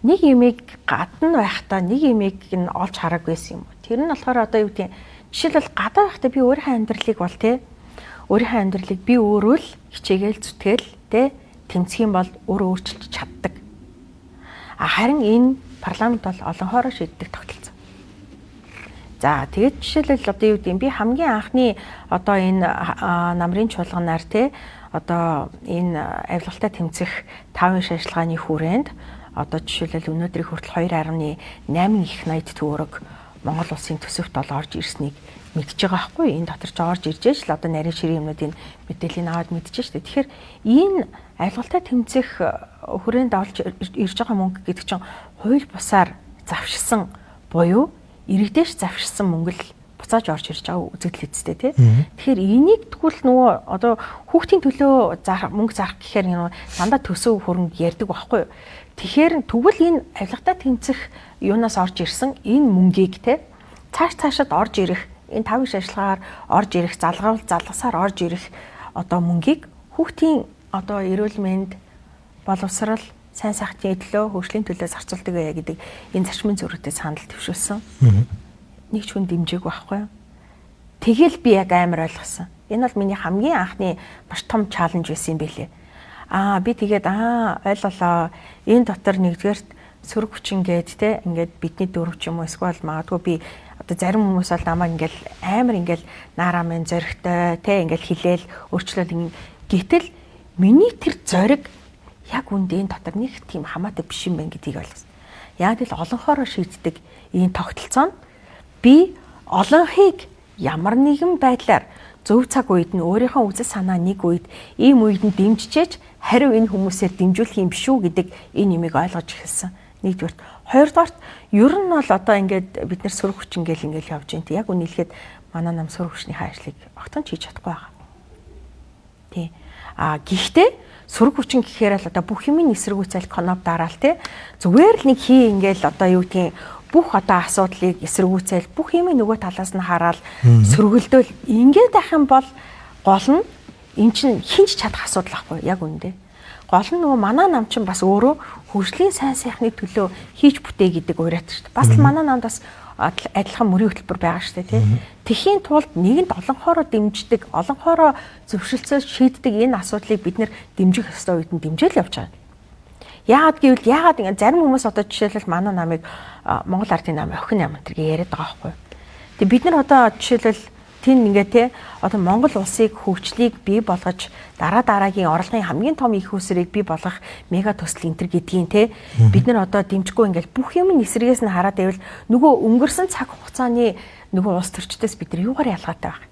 нэг юмыг гадна байхдаа нэг юмыг нь олж хараагүй байсан юм уу? Тэр нь болохоор одоо юу гэдгийг жишээлбэл гадаа байхдаа би өөрийнхөө амьдралыг бол те өөрийнхөө амьдралыг би өөрөө л хичээгээл зүтгэл те тэмцэх юм бол өөрөө өөрчилж чаддаг. А харин энэ парламент бол олонхоороо шийддэг тогтолцоо. За тэгээд жишээлбэл одоо юу гэдэг юм би хамгийн анхны одоо энэ намрын чуулганаар те одоо энэ авилгалтай тэмцэх 5 шашилгааны хүрээнд одоо жишээлбэл өнөөдрийг хүртэл 2.8 их 80 төгрөг Монгол улсын төсөвт бол орж ирснийг мэдж байгаа байхгүй энэ дотор ч орж ирж л одоо нарийн ширийн юмнуудын мэдээллийг аваад мэдж штэ. Тэгэхээр энэ авилгалтай тэмцэх хүрээнд олж ирж байгаа мөнгө гэдэг чинь хууль бусаар завшсан буюу иргэдээс завшсан мөнгө л Буцааж орж ирж байгаа үзэгдэл эцтэй тий. Тэгэхээр энийг тэгвэл нөгөө одоо хүүхдийн төлөө мөнгө зарах гэхээр нөгөө дандаа төсөв хөрөнгө ярьдаг байхгүй юу? Тэгэхээр тэгвэл энэ авилгатай тэмцэх юунаас орж ирсэн энэ мөнгийг те цааш цаашид орж ирэх энэ тав иш ажиллагаагаар орж ирэх залгавал залгасаар орж ирэх одоо мөнгийг хүүхдийн одоо эрүүл мэнд боловсрал сайн сайхны төлөө хөгжлийн төлөө зарцуулдаг байя гэдэг энэ зарчмын зөрүүтэй санал төвшүүлсэн. Нэг ч хүн дэмжээг байхгүй юу? Тэгэл би яг амар ойлгосон. Энэ бол миний хамгийн анхны маш том чаленж байсан юм бэлээ. Аа би тэгээд ойлголоо. Энэ дотор нэгдүгээрт сөрөг хүчин гээд те ингээд бидний дөрөв ч юм уу эсвэл магадгүй би одоо зарим хүмүүс бол намайг ингээл амар ингээл наараа мэн зоригтой те ингээл хилээл өөрчлөл гэтэл миний тэр зориг яг үндэ энэ дотор нэг тийм хамаатай биш юм байна гэдгийг ойлгосон. Яг л олонхоороо шийддэг ийм тогтолцоо нь би олонхийг ямар нэгэн байдлаар зөв цаг үед нь өөрийнхөө үзэл санаа нэг үед ийм үед нь дэмжижээч хариу энэ хүмүүсээр дэмжүүлэх юм биш үү гэдэг энэ юмыг ойлгож эхэлсэн. Нэгдүгээрт, хоёрдугаарт ер нь бол одоо ингээд бид нэр сөрөг хүчин гэл ингээл явж байна. Яг үнэ хэлэхэд манай нам сөрөг хүчнийхээ ажлыг огтхон ч хийж чадахгүй байгаа. Тий. А гэхдээ сөрөг хүчин гэхээр л одоо бүх юмын эсэргүүцэл коноп дараал те зүгээр л нэг хий ингээл одоо юу гэдгийг бүх одоо асуудлыг эсэргүүцэл бүх юмын нөгөө талаас нь хараад сөргөлдөөл ингээд байх юм бол гол нь эн чинь хинч чадах асуудал байхгүй яг үүндээ. Гол нь нөгөө манай нам чинь бас өөрөө хөгжлийн сайн сайхны төлөө хийж бүтээ гэдэг уриат шүү дээ. Бас л манай намд бас адилхан мөрийн хөтөлбөр байгаа шүү дээ, тий. Тэхийн тулд нэгэнд олонхоороо дэмждэг, олонхоороо зөвшөлтсөө шийддэг энэ асуудлыг бид нэр дэмжих ёстой үед нь дэмжээл явж байгаа. Яагаад гэвэл яагаад ингэ зарим хүмүүс одоо жишээлбэл манай намыг Монгол ардын нам охин нам энэ төр яриад байгаа байхгүй. Тэгээ бид нар одоо жишээлбэл тэн ингээ те одоо Монгол улсыг хөгжлийг бий болгож дараа дараагийн орлогын хамгийн том их усрыг бий болгох мега төсөл энэ төр гэдгийн те бид нар одоо дэмжихгүй ингээл бүх юм эсрэгээс нь хараад байвал нөгөө өнгөрсөн цаг хугацааны нөгөө улс төрчдөөс бид нар юугаар ялгаатай байх.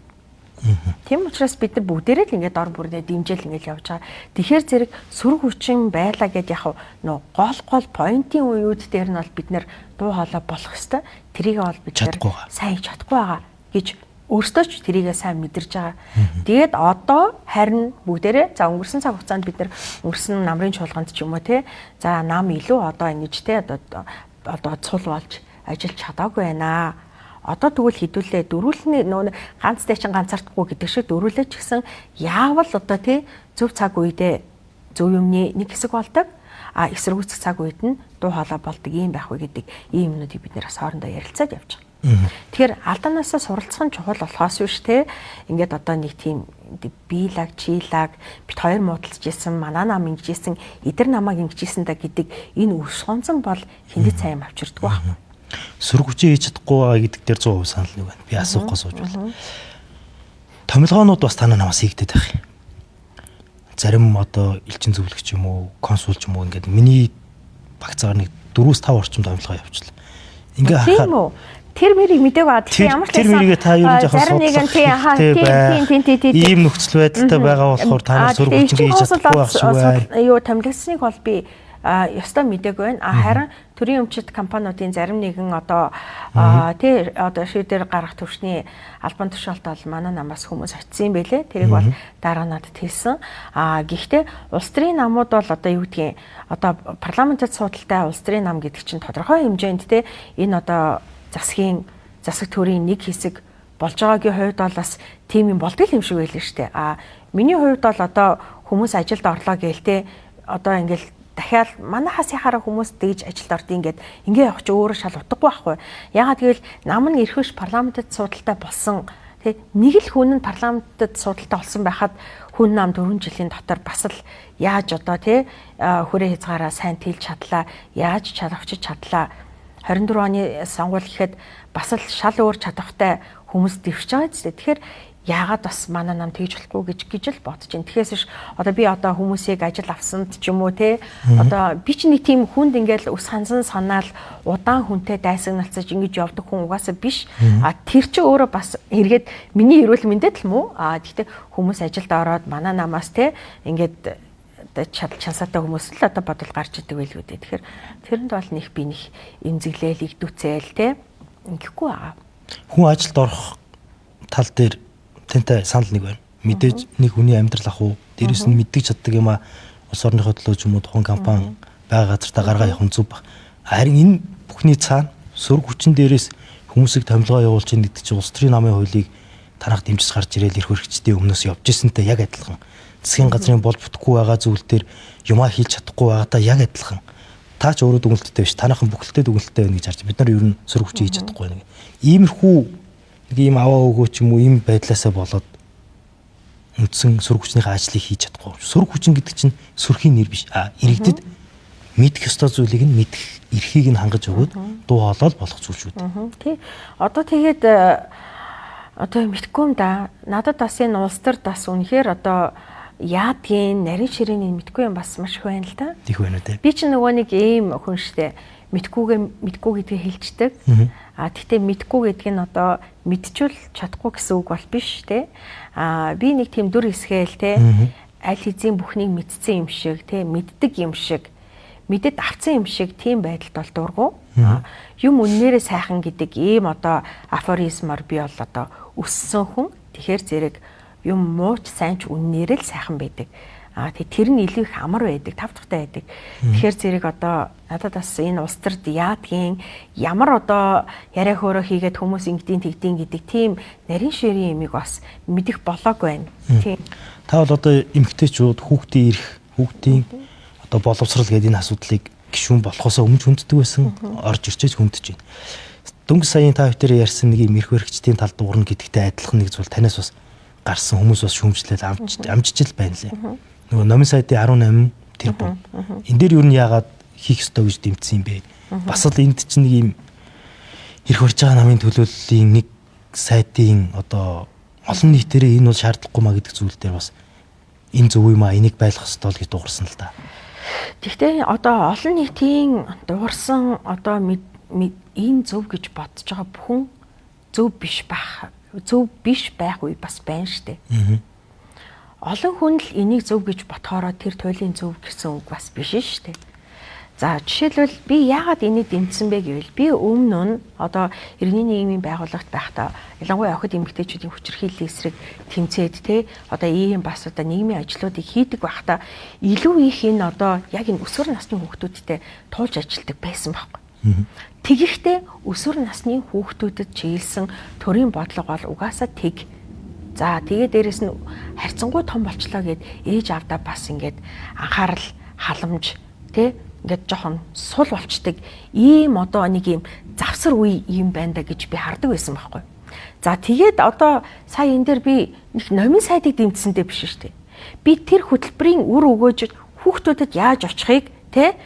Тийм учраас бид нар бүгдээрээ л ингээд дор бүрнээ дэмжээл ингээд явж байгаа. Тэгэхээр зэрэг сөрөг хүчин байлаа гэд яг нөө гол гол поинтын үеуд дээр нь бол бид нар дуу хоолой болох хэвээр тэрийг бол бид нар сайн хийж чадахгүй байгаа гэж өөртөө ч тэрийгээ сайн мэдэрч байгаа. Тэгээд одоо харин бүгдээрээ за өнгөрсөн цаг хугацаанд бид нар өнгөрсөн намрын чуулганд ч юм уу те за нам илүү одоо ингэж те одоо цул болж ажиллаж чадаагүй байна. Одоо тэгвэл хідүүлээ дөрүүлний нөө ганцтай чинь ганцаардахгүй гэдэг шиг дөрүүлээ ч гэсэн яавал одоо тий зөв цаг үедээ зөв юмны нэг хэсэг болдог, а эсэргүүцэх цаг үед нь дуу хоолой болдог юм байх вэ гэдэг ийм юмнуудыг бид нэр бас хоорондоо ярилцаад явж байгаа. Тэгэхээр алдаанаасаа суралцах нь чухал болохоос биш те ингээд одоо нэг тийм биелаг чийлаг бит хоёр муудалцж исэн, манай нам ингэж исэн, эдэр намайг ингэж исэн да гэдэг энэ өс гонцон бол хиндэд сайн юм авчирдаггүй байхгүй. Сөрөг хүчин хийж чадахгүй байгаа гэдэг дээр 100% санал нэг байна. Би асуухгүй сууж байна. Томилгоонууд бас танаа намаас хийгдэт байх юм. Зарим одоо элчин зөвлөгч юм уу, консул ч юм уу ингээд миний багцаагаар нэг 4-5 орчим томилгоо явуулчихлаа. Ингээ харахаар тэр мэрийг мэдээг ба. Тэгэхээр ямар ч тэр мэрийг та юу жоохон зарим нэгэн тий тий тий ийм нөхцөл байдалтай байгаа болохоор та нар сөрөг хүчин хийж чадахгүй байх шиг байна. Юу томилгосныг бол би ёстой мдээгүй байна. А харин төрийн өмчит компаниудын зарим нэгэн одоо тий одоо шийдвэр гаргах төвшний албан тушаалд бол манай намаас хүмүүс очисон юм байлээ. Тэрийг бол дараа надад хэлсэн. А гэхдээ улс төрийн намууд бол одоо юу гэдгийг одоо парламентод суудалтай улс төрийн нам гэдэг чинь тодорхой хэмжээнд тий энэ одоо засгийн засаг төрийн нэг хэсэг болж байгаагийн хувьд бол бас тийм юм болдгол юм шиг байлаа шүү дээ. А миний хувьд бол одоо хүмүүс ажилд орлоо гээл те одоо ингээл дахиад манайхаас яхаараа хүмүүс дэж ажилд орд ингээд ингээ явах чи өөрөө шал утгагүй байхгүй. Ягаад гэвэл нам нь эрх биш парламентэд судалтай болсон тий нэг л хүн нь парламентэд судалтай болсон байхад хүн нам 4 жилийн дотор бас л яаж одоо тий хүрээ хязгаараа сайн тэлж чадлаа, яаж чадавчиж чадлаа. 24 оны сонгуул гэхэд бас л шал өөр чадвартай хүмүүс дэвшиж байгаа зү. Тэгэхээр яагаад бас манай нам тэгж болохгүй гэж гэж л бодож байна. Тэгэхээс биш одоо би одоо хүмүүсийг ажил авсанд ч юм уу те одоо би ч нэг тийм хүнд ингээл ус хансан санаал удаан хүнтэй дайсагналцаж ингэж явдаг хүн угаасаа биш. А тэр чи өөрөө бас эргээд миний эрүүл мэндэд л мүү. А гэхдээ хүмүүс ажилд ороод манай намаас те ингээд одоо чансаатай хүмүүс л одоо бодол гарч идэг байлгүй дээ. Тэгэхээр тэрэнд бол нэг би нэг эмзэглээл, игдүүцээл те ингэхгүй байгаа. Хүн ажилд орох тал дээр тантай санал нэг байна. Мэдээж нэг хүний амьдрал ах уу, дээрэс нь мэддэг чаддаг юм а улс орныхоо төлөө ч юм уу тухайн компани байгаа газартаа гаргаа явах нь зүв баг. Харин энэ бүхний цаана сөрөг хүчин дээрээс хүмүүсийг томилгоо явуулж ийн гэдэг чинь улс төрийн намын хуулийг танах дэмжиж гарч ирээл эрх баригчдын өмнөөс явж ирсэнтэй яг адилхан. Засгийн газрын бол бүтггүй байгаа зүйл дээр юмаа хийж чадахгүй байгаатай яг адилхан. Та ч өөрөө дүгнэлттэй биш, танайхан бүхэлдээ дүгнэлттэй байна гэж харж бид нар ер нь сөрөг хүчин хийж чадахгүй байна. Иймэрхүү нэг ийм аваа өгөө ч юм уу ийм байдлаасаа болоод үндсэн сөрөг хүчнийхээ ажлыг хийж чадахгүй. Сөрөг хүчин гэдэг чинь сөрхийн нэр биш. А иргэдэд мэдэх ёстой зүйлийг нь мэдэх эрхийг нь хангаж өгөөд дуу хоолой л болох зүйл шүү дээ. Тий. Одоо тэгээд одоо мэдгүй юм да. Надад бас энэ улс төр бас үнэхээр одоо яадгийн нарийн ширээний мэдгүй юм бас маш их байна л да. Их байна уу те. Би ч нөгөө нэг ийм хүн штэ. Мэдгүйгээ мэдгүй гэдгийг хэлждэг. А тэгтээ мэдгүй гэдг нь одоо мэдчүүл чадахгүй гэсэн үг бол биш те. А би нэг тийм дүр хэсгээл те. Аль хэзээ бүхнийг мэдсэн юм шиг те, мэддэг юм шиг, мэдэд авцсан юм шиг тийм байдалд бол дургу. Юм үннээрээ сайхан гэдэг ийм одоо афоризмор би бол одоо өссөн хүн. Тэгэхээр зэрэг юм мууч сайн ч үннээрээ л сайхан байдаг. А тэг тэр нь илүү их амар байдаг, тав тухтай байдаг. Тэгэхээр зэрэг одоо надад бас энэ улс төрд яадгийн ямар одоо яриа хөөрөө хийгээд хүмүүс ингэдийн тэгдийн гэдэг тийм нарийн ширийн юмыг бас мэдэх болоог байна. Тийм. Та бол одоо эмэгтэйчүүд хүүхдийн эрх, хүүхдийн одоо боловсрал гэдэг энэ асуудлыг гишүүн болохоосоо өмнө хүнддэг байсан, орж ирчээж хүндэж байна. Дөнгөж саяын та бүхэн ярьсан нэг юм эрх баригчдын тал дуурна гэдэгтэй адилхан нэг зүйл танаас бас гарсан хүмүүс бас шүүмжлэл амжиж л байна лээ. Нөгөө номын сайдын 18 тэрбум. Энэ дээр юу нь яагаад хийх ёстой гэж дэмжсэн юм бэ? Бас л энд чинь нэг юм эрх барьж байгаа намын төлөөллийн нэг сайтын одоо олон нийтээрээ энэ бол шаардлагагүй маа гэдэг зүйл дээр бас энэ зөв юм аа, энийг байлгах ёстой л гэж дуурсан л да. Гэхдээ одоо олон нийтийн дуурсан одоо энэ зөв гэж бодож байгаа бүхэн зөв биш байх, зөв биш байх үе бас байна штэ. Олон хүн л энийг зөв гэж бодохоороо тэр туйлын зөв гэсэн үг бас биш штэ. За жишээлбэл би яагаад энийг дэмжсэн бэ гэвэл би өмнө нь одоо иргэний нийгмийн байгууллагт байхдаа ялангуяа охид эмэгтэйчүүдийн хүчирхийллийн эсрэг тэмцээд те одоо ийм бас одоо нийгмийн ажлуудыг хийдэг байхдаа илүү их энэ одоо яг энэ өсвөр насны хүүхдүүдтэй туулж ажилладаг байсан байхгүй. Тэгэхдээ өсвөр насны хүүхдүүдэд чиглэсэн төрийн бодлого бол угаасаа тэг. За тэгээ дээрэс нь харьцангуй том болчлоо гэд ээж аавдаа бас ингээд анхаарал халамж те ингээд жоохон сул болчдөг ийм одоо нэг ийм завсар үе юм байна да гэж би хардаг байсан байхгүй. За тэгээд одоо сая энэ дээр би нэг номын сайдыг дэмжсэндээ биш шүү дээ. Би тэр хөтөлбөрийн үр өгөөж хүүхдүүдэд яаж очихыг те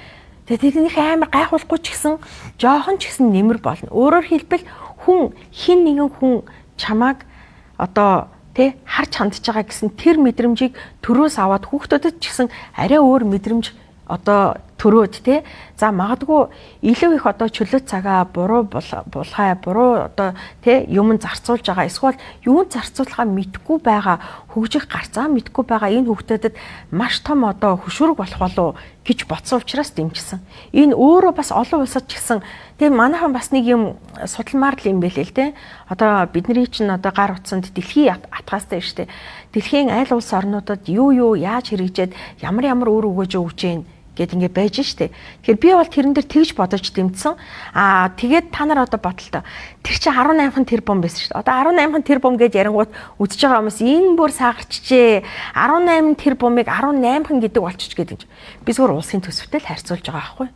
тэгээд тэрнийх амар гайхуулахгүй ч гэсэн жоохон ч гэсэн нэмэр болно. Өөрөөр хэлбэл хүн хин нэгэн хүн чамааг одоо тэ харж хандж байгаа гэсэн тэр мэдрэмжийг төрөөс аваад хүүхдүүдэд ч гэсэн арай өөр мэдрэмж одоо төрөөд те за магадгүй илүү их одоо чөлөө цагаа буруу булхай буруу одоо те юм зарцуулж байгаа эсвэл юунд зарцуулахаа мэдэхгүй байгаа хөгжих гарцаа мэдэхгүй байгаа энэ хүүхдүүдэд маш том одоо хөшүүрэг болох болов гэж бодсон учраас дэмжсэн. Энэ өөрөө бас олон улсад ч гэсэн тэгээ манайхан бас нэг юм судалмаар л юм бэлээ л те. Одоо бидний чинь одоо гар утсанд дэлхийн атгаастай шүү дээ. Дэлхийн аль улс орнуудад юу яаж хэрэгжээд ямар ямар үр өгөөж өгч гин гэд ингээ байж штэ. Тэгэхээр би бол тэрэн дээр тэгж бодож дэмжсэн. Аа тэгээд та нар одоо бодолтой. Тэр чинь 18хан тэрбум байсан штэ. Одоо 18хан тэрбум гэж ярингуут үзэж байгаа хүмүүс энэ бүр саагарчжээ. 18 тэрбумыг 18хан гэдэг болчих гэдэг юм. Би зүгээр улсын төсөвтэй л харьцуулж байгаа байхгүй.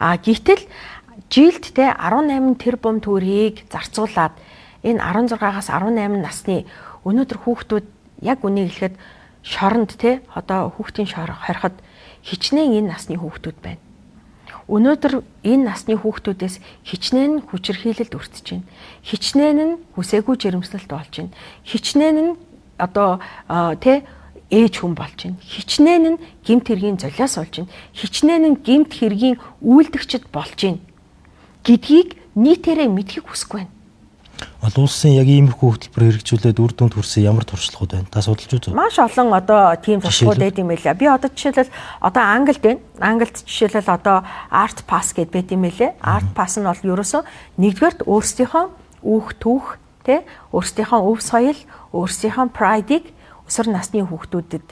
Аа гэтэл жилд те 18 тэрбум төгрөгийг зарцуулаад энэ 16-аас 18 насны өнөөдөр хүүхдүүд яг үнийг хэлэхэд шоронд те одоо хүүхдийн шор хориход хичнээн энэ насны хүүхдүүд байна. Өнөөдөр энэ насны хүүхдүүдээс хичнээн хүчирхийлэлд өртөж байна. Хичнээн нь хүсээгүй жирэмслэлт болж байна. Хичнээн нь одоо тэ ээж хүн болж байна. Хичнээн нь гэмт хэргийн золиос болж байна. Хичнээн нь гэмт хэргийн үйлдэгчд болж байна гэдгийг нийтээрээ мэдхийг хүсэхгүй байна. Олон улсын яг иймэрхүү хөтөлбөр хэрэгжүүлээд үр дүнд хүрсэн ямар туршлагууд байна? Та судалж үзв. Маш олон одоо тийм туршлагууд байд юм байлаа. Би одоо жишээлбэл одоо Англид байна. Англид жишээлбэл одоо Art Pass гэдээ байд юм байлээ. Art Pass нь бол ерөөсөө нэгдүгээрт өөрсдийнхөө үүх түүх Тэ? Өөрсдийнхөө өв соёл, өөрсдийнхөө pride-ыг өсвөр насны хүүхдүүдэд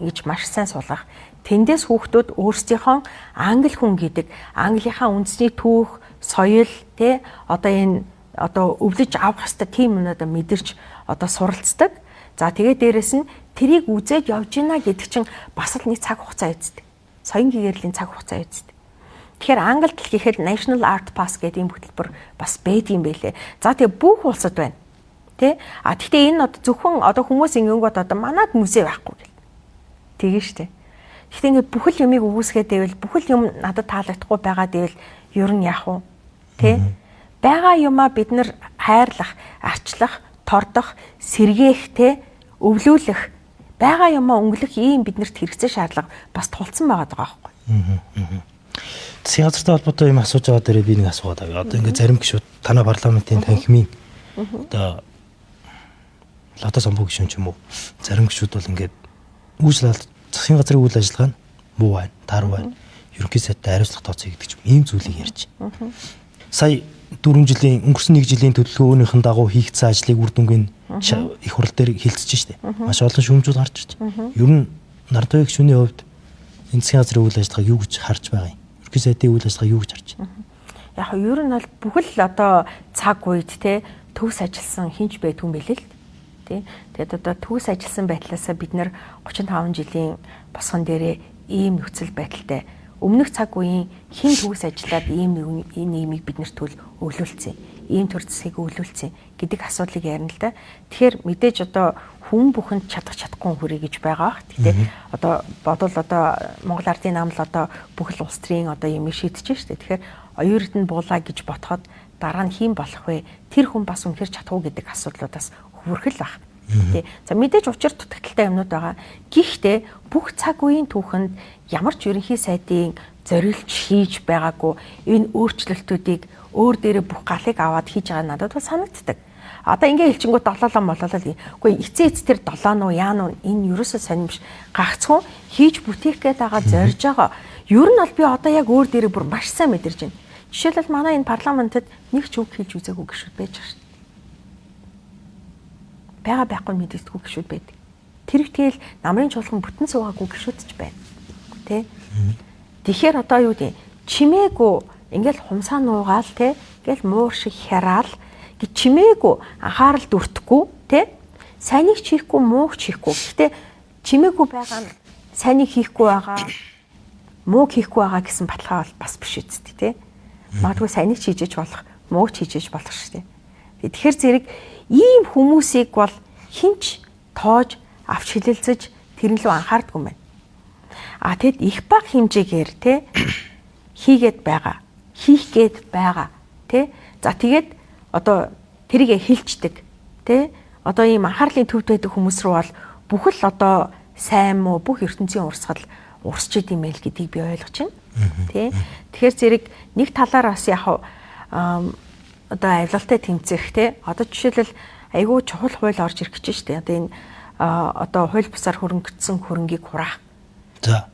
ингэж маш сайн суулгах. Тэндээс хүүхдүүд өөрсдийнхөө англи хүн гэдэг Английнхаа үндэсний түүх, соёл, тэ, одоо энэ одоо өвлөж авах ёстой тийм юмнуудаа мэдэрч одоо суралцдаг. За тэгээд дээрэс нь тэрийг үзээд явж гинэ гэдэг чинь бас л нэг цаг хугацаа эздэг. Соён гэгэрлийн цаг хугацаа эздэг. Тэгэхээр англид л гэхэд National Art Pass гэдэг ийм хөтөлбөр бас байдаг юм байлээ. За тэгээ бүх улсад байна. Тэ? А тэгтээ энэ одоо зөвхөн одоо хүмүүс ингэнгүүт одоо манад музей байхгүй гэл. Тэгээ штэ. Тэгтээ ингээд бүхэл юмыг өгөөсгээд байвал бүхэл юм надад таалагдахгүй байгаа гэвэл ер нь яах вэ? Тэ? Байгаа юмаа бид нар хайрлах, арчлах, тордох, сэргээх, тэ, өвлүүлэх, байгаа юмаа өнгөлөх ийм биднэрт хэрэгцээ шаардлага бас тулцсан байгаа даа байхгүй. Засгийн газартай холбоотой юм асууж байгаа дээрээ би нэг асуугаад авъя. Одоо ингээд зарим гишүүд танай парламентын танхимын одоо Лото самбуу гишүүн ч юм уу зарим гишүүд бол ингээд үйл засгийн газрын үйл ажиллагаа нь муу байна, таар байна. Ерөнхий сайдтай хариуцлага тооцъё гэдэг ч юм ийм зүйлийг ярьж. Сая 4 жилийн өнгөрсөн 1 жилийн төлөвлөгөөнийхэн дагуу хийгдсэн ажлыг үр дүнгийн их хурл дээр хилцэж штэ. Маш олон шүүмжүүд гарч ирж. Ер нь Нартуя гишүүний хувьд энэ засгийн газрын үйл ажиллагааг юу гэж харж байгаа юм? Ерөнхий сайдын үйл ажиллагааг юу гэж харж байна? Яг нь ер нь бол бүхэл одоо цаг үед те төгс ажилласан хинч байдгүй юм билээ л тий. Тэгээд одоо төгс ажилласан байдлаасаа бид нэр 35 жилийн босгон дээрээ ийм нөхцөл байдалтай өмнөх цаг үеийн хин төгс ажиллаад ийм нийгмийг бид нэр төл өвлүүлсэн, ийм төр засгийг өвлүүлсэн гэдэг асуудлыг ярина л да. Тэгэхээр мэдээж одоо хүн бүхэнд чадах чадахгүй хүрээ гэж байгаа бах. Гэтэ одоо бодвол одоо Монгол Ардын нам л одоо бүхэл улс төрийн одоо юм шийдэж штэ. Тэгэхээр оюун эрдэнэ буулаа гэж ботход дараа нь хэн болох вэ? Тэр хүн бас үнэхэр чадах уу гэдэг асуудлуудаас хөвөрхөл баг. Тэ. За мэдээж учир дутагдaltaй юмнууд байгаа. Гэхдээ бүх цаг үеийн түүхэнд ямар ч ерөнхий сайдын зориулж хийж байгаагүй энэ өөрчлөлтүүдийг өөр дээрээ бүх галыг аваад хийж байгаа надад бол санагддаг. Одоо ингээ хэлчингүүт долоолоо молоолоо л. Үгүй эцээ эц тэр долоон уу яан уу энэ ерөөсөө сонирм биш. Гагцхүү хийж бүтээх гээд байгаа зорж байгаа. Ер нь бол би одоо яг өөр дээрээ бүр маш сайн мэдэрч байна. Жишээлбэл манай энэ парламентод нэг ч үг хэлж үзээгүй гişүүд байж байгаа шүү дээ. Бага байхгүй мэддэггүй гişүүд байдаг. Тэр их тэгэл намрын чуулган бүтэн суугаагүй гişүүд ч байна. Тэ? Тэгэхээр одоо юу гэдэг чимээгүй ингээл хумсаа нуугаал тэ ингээл муур шиг хяраал гэ чимээгүй анхаарал дүртэхгүй тэ сайныг ч хийхгүй мууг ч хийхгүй. Гэхдээ чимээгүй байгаа нь сайныг хийхгүй байгаа мууг хийхгүй байгаа гэсэн баталгаа бол бас биш үсттэй тэ. Магадгүй сайныг ч хийж болох, мууг ч хийж болох шүү дээ. Тэгэхээр зэрэг ийм хүмүүсийг бол хинч тоож авч хилэлцэж тэрэн лөө анхаардгүй юм байна. А тэгэд их баг хэмжээгээр те хийгээд байгаа, хийх гээд байгаа те. За тэгээд одоо тэрийг хилчдэг те. Одоо ийм анхаарлын төвд байдаг хүмүүс рүү бол бүхэл одоо сайн муу бүх ертөнцийн урсгал урсч идэм байл гэдгийг би ойлгож байна. Тэ. Тэгэхээр зэрэг нэг талаар бас яг одоо авилгалтай тэмцэх те. Одоо жишээлбэл айгүй чухал хууль орж ирэх гэж штэ. Одоо энэ одоо хууль бусаар хөрөнгөцсөн хөрөнгийг хураах. За.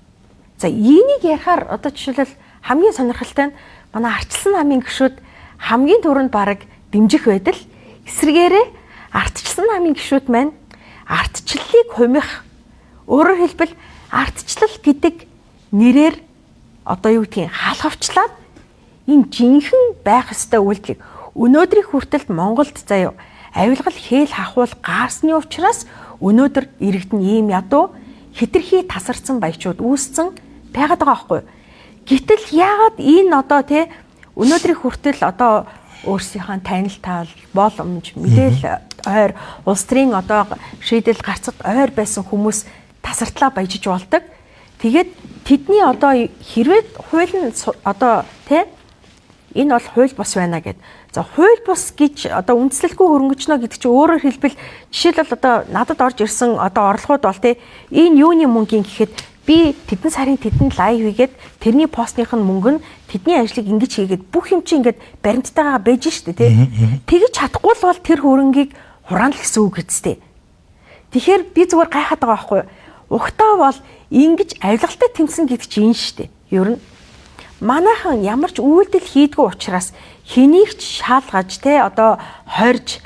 За энийг ярихаар одоо жишээлбэл хамгийн сонирхолтой нь манай ардчилсан намын гишүүд хамгийн түрүүнд бараг дэмжих байдал эсрэгээрээ ардчилсан намын гишүүд маань ардчлалыг хумих, өөрөөр хэлбэл ардчлал гэдэг нэрээр одоо юу гэдгийг халахвчлаад энэ жинхэнэ байх ёстой үйлдэлийг өнөөдрийн хүртэлд Монголд заяа авилгал хээл хахуул гаарсны учраас өнөөдөр иргэдэн ийм ядуу хитрхи тасарсан баячууд үүсцэн байгаад байгаа байхгүй. Гэтэл яагаад энэ одоо те өнөөдрийн хүртэл одоо өөрсдийнхээ танил таал боломж мэдээлэл ойр улс төрийн одоо шийдэл гарцад ойр байсан хүмүүс тасартлаа баяжиж болдог. Тэгээд тэдний одоо хэрвээ хууль нь одоо те энэ бол хууль бус байна гэд. За хууль бус гэж одоо үндслэлгүй хөрөнгөчнө гэдэг чинь өөрөөр хэлбэл жишээлбэл одоо надад орж ирсэн одоо орлогууд бол те энэ юуны мөнгөний гэхэд би тэдэн сарын тэдэн лайв хийгээд тэрний постных нь мөнгө нь тэдний ажлыг ингэж хийгээд бүх юм чи ингээд баримттайгаа байж штэ тий. Тэгэж чадахгүй л бол тэр хөрөнгийг хураана л гэсэн үг үсттэй. Тэгэхээр би зүгээр гайхаад байгаа байхгүй юу? Угтаа бол ингэж авилгалтай тэмцэн гэдэг чинь энэ штэ. Ер нь манайхан ямар ч үйлдэл хийдгүй учраас хэнийг ч шаалгаж те одоо хорж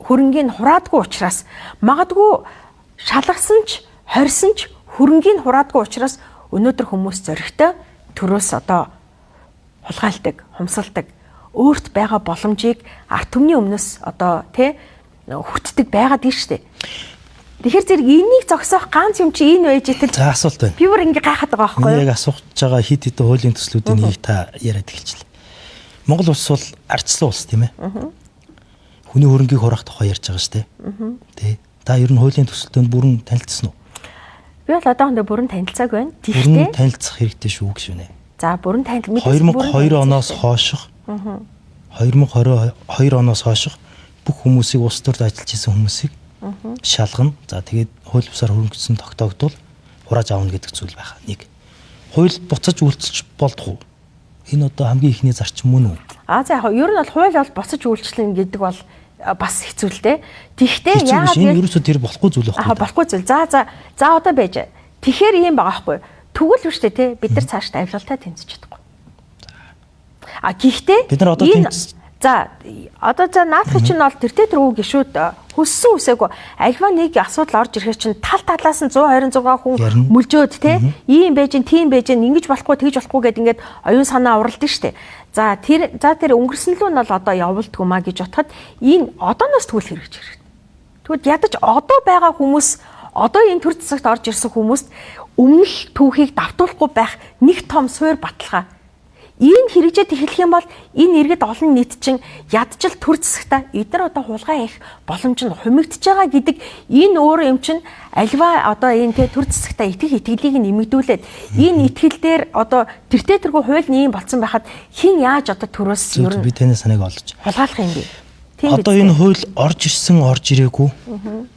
хөрөнгийг хураадгүй учраас магадгүй шалгасан ч хорьсон ч хөрөнгийг хураадгүй учраас өнөөдөр хүмүүс зоригтой төрөөс одоо хулгайлдаг, хумсалдаг, өөрт байгаа боломжийг ард түмний өмнөөс одоо тий хүртдэг байгаад нь штэ. Тэгэхээр зэрэг энийг зогсоох ганц юм чи энэ байж итэл. За асуулт байна. Би бүр ингээ гайхаад байгаа байхгүй юу? Яг асуух гэж байгаа хит хитэн хуулийн төслүүдийн нэг та яриад эхэлчихлээ. Монгол улс бол ардчлан улс тийм ээ. Хүний хөрөнгийг хураах тухай ярьж байгаа шүү дээ. Тэ. Та ер нь хуулийн төсөлтөнд бүрэн танилцсан уу? Би бол одоохондоо бүрэн танилцаагүй байна. Тэгэхдээ бүрэн танилцах хэрэгтэй шүү гэж байна. За бүрэн танил 2002 оноос хойших 2022 оноос хойших бүх хүмүүсийг улс төрд ажиллаж исэн хүмүүсийг шалгана. За тэгээд хууль бусаар хөрөнгөцсөн тогтоогдвол хурааж авна гэдэг зүйл байх. Нэг. Хууль буцаж үйлчилж болдох уу? Энэ одоо хамгийн ихний зарчим мөн үү? А за яг ер нь бол хууль бол буцаж үйлчлэн гэдэг бол бас хэцүү л дээ. Тэгэхдээ яагаад энэ ерөөсөө тэр болохгүй зүйл байхгүй. Аа болохгүй зүйл. За за за одоо байж. Тэгэхээр ийм байгаа байхгүй. Тэгвэл биш үү те бид нар цаашд авилгалтай тэмцэж чадахгүй. А гэхдээ бид нар одоо тэмцэж за одоо за наадах чинь бол тэртээ тэргүй гişүүд хүссэн үсээгүй альва нэг асуудал орж ирэхээр чинь тал талаас нь 126 хүн мөлжөөд те ийм байж гин тийм байж гин ингэж болохгүй тэгж болохгүй гэд ингээд оюун санаа уралдана штэ. За тэр за тэр өнгөрсөн лүү нь бол одоо явуулдгүй маа гэж бодоход энэ одооноос тэгвэл хэрэгж хэрэгтэй. Тэгвэл ядаж одоо байгаа хүмүүс одоо энэ төр засагт орж ирсэн хүмүүст өмнөх түүхийг давтуулахгүй байх нэг том суур баталгаа. Энэ хэрэгжээд эхлэх юм бол энэ иргэд олон нийт чинь ядчил төр засагта эдгээр одоо хулгай их боломж нь хумигдж байгаа гэдэг энэ өөрөө юм чинь альва одоо энэ тэ төр засагта итгэх итгэлийг нэмэгдүүлээд энэ итгэл дээр одоо тэртээ тэргүй хууль нь ийм болцсон байхад хин яаж одоо төрөөс ер нь би таны санааг олж хулгайлах юм бэ? Тийм одоо энэ хууль орж ирсэн орж ирээгүй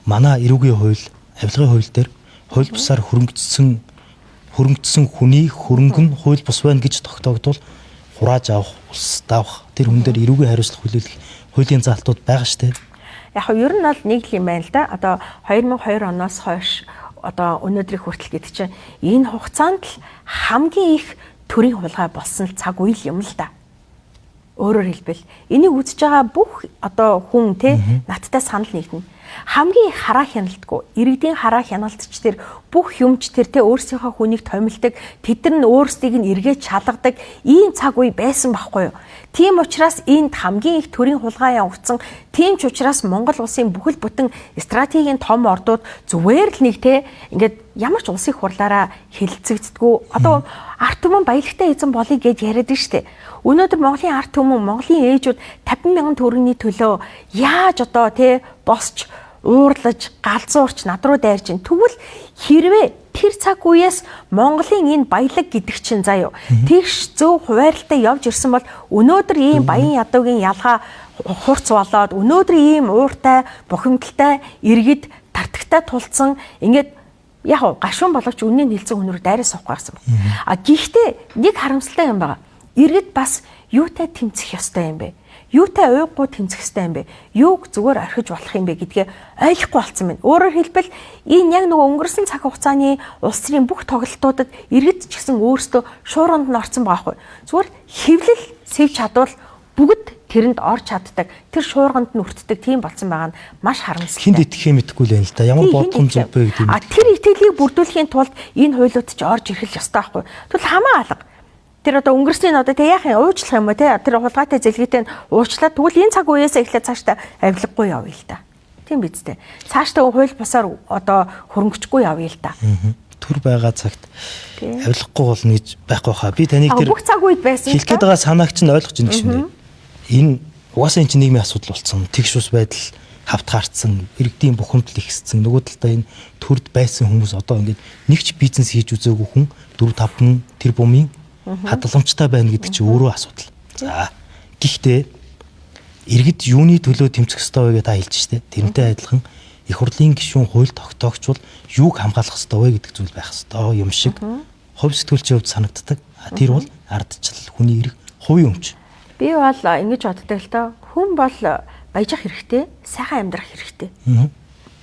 манай эрүүгийн хууль, авилгын хууль дээр хууль бусаар хөрөнгөцсөн хүний хөрөнгө нь хууль бус байна гэж тогтоогдвол хурааж авах, улс давах, тэр хүн дээр эрүүгийн хариуцлага хүлээх хуулийн заалтууд байгаа шүү дээ. Яг нь ер нь бол нэг л юм байна л да. Одоо 2002 оноос хойш одоо өнөөдрийг хүртэл гэдэг чинь энэ хугацаанд л хамгийн их төрийн хулгай болсон цаг үе л юм л да. Өөрөөр хэлбэл энийг үзэж байгаа бүх одоо хүн те надтай санал нэгдэнэ. Хамгийн их хараа хяналтгүй, иргэдийн хараа хяналтч тэр бүх юмч тэр те өөрсдийнхөө хүнийг томилдог, тэд нар нь өөрсдийг нь эргээд шалгадаг ийм цаг үе байсан байхгүй юу? Тийм учраас энд хамгийн их төрийн хулгай явагдсан. Тийм ч учраас Монгол улсын бүхэл бүтэн стратегийн том ордууд зүгээр л нэг те ингээд ямар ч улсын хурлаараа хэлэлцэгддэггүй. Одоо ард түмэн баялагтай эзэн болъё гэж яриад нь штэ. Өнөөдөр Монголын ард түмэн, Монголын ээжүүд 50 мянган төгрөгийн төлөө яаж одоо те босч уурлаж, галзуурч над руу дайрч ин. Тэгвэл хэрвээ тэр цаг үеэс Монголын энэ баялаг гэдэг чинь заа юу тэгш зөв хуваарлтаа явж ирсэн бол өнөөдөр ийм баян ядуугийн ялгаа хурц болоод өнөөдөр ийм ууртай, бухимдалтай иргэд тартагтай тулцсан ингээд яг гашуун боловч үннийг хэлсэн хүн рүү дайраа суухгүй байсан. А гэхдээ нэг харамсалтай юм байгаа. Иргэд бас юутай тэмцэх ёстой юм бэ? Юутай уйггүй тэмцэх ёстой юм бэ? Юуг зүгээр орхиж болох юм бэ гэдгээ ойлгохгүй болсон байна. Өөрөөр хэлбэл энэ яг нөгөө өнгөрсөн цаг хугацааны улс төрийн бүх тоглолтуудад иргэд ч гэсэн өөрсдөө шууранд нь орсон байгаа хгүй. Зүгээр хэвлэл сэвж чадвал бүгд тэрэнд орж чаддаг. Тэр шуурганд нь өртдөг тийм болсон байгаа нь маш харамсалтай. Хинд итгэхээ мэдэхгүй л байна л да. Ямар бодхон зүг бэ гэдэг юм. А тэр итгэлийг бүрдүүлэхийн тулд энэ хуулиуд ч орж ирэх л ёстой байхгүй. Тэгвэл хамаа алга. Тэр одоо өнгөрсний нь одоо тэг яах юм уучлах юм уу те тэр хулгайтай зэлгээтэй нь уучлаад тэгвэл энэ цаг үеэсээ эхлээд цаашдаа авилгагүй явъя л та. Тийм биз дээ. Цаашдаа хууль бусаар одоо хөрөнгөчгүй явъя л та. Төр байгаа цагт авилгагүй болно гэж байхгүй хаа. Би таныг тэр бүх цаг үед байсан. Хэлэх гээд байгаа санааг чинь ойлгож байна гэж байна. Энэ угаасаа энэ чинь нийгмийн асуудал болсон. Тэгш ус байдал хавтгаарцсан, иргэдийн бухимдал ихссэн. Нөгөө талдаа энэ төрд байсан хүмүүс одоо ингээд нэг ч бизнес хийж үзээгүй хүн 4 5 тэр бумын хадгаламжтай байна гэдэг чинь өөрөө асуудал. За гэхдээ иргэд юуны төлөө тэмцэх ёстой вэ гэж та хэлж штэ. Тэрнтэй адилхан их хурлын гишүүн хууль тогтоогч бол юуг хамгаалах ёстой вэ гэдэг зүйл байх ёстой юм шиг хувь сэтгүүлчийн хувьд санагддаг. Тэр бол ардчил хүний эрх, хувийн өмч. Би бол ингэж боддог л доо. Хүн бол баяжих хэрэгтэй, сайхан амьдрах хэрэгтэй.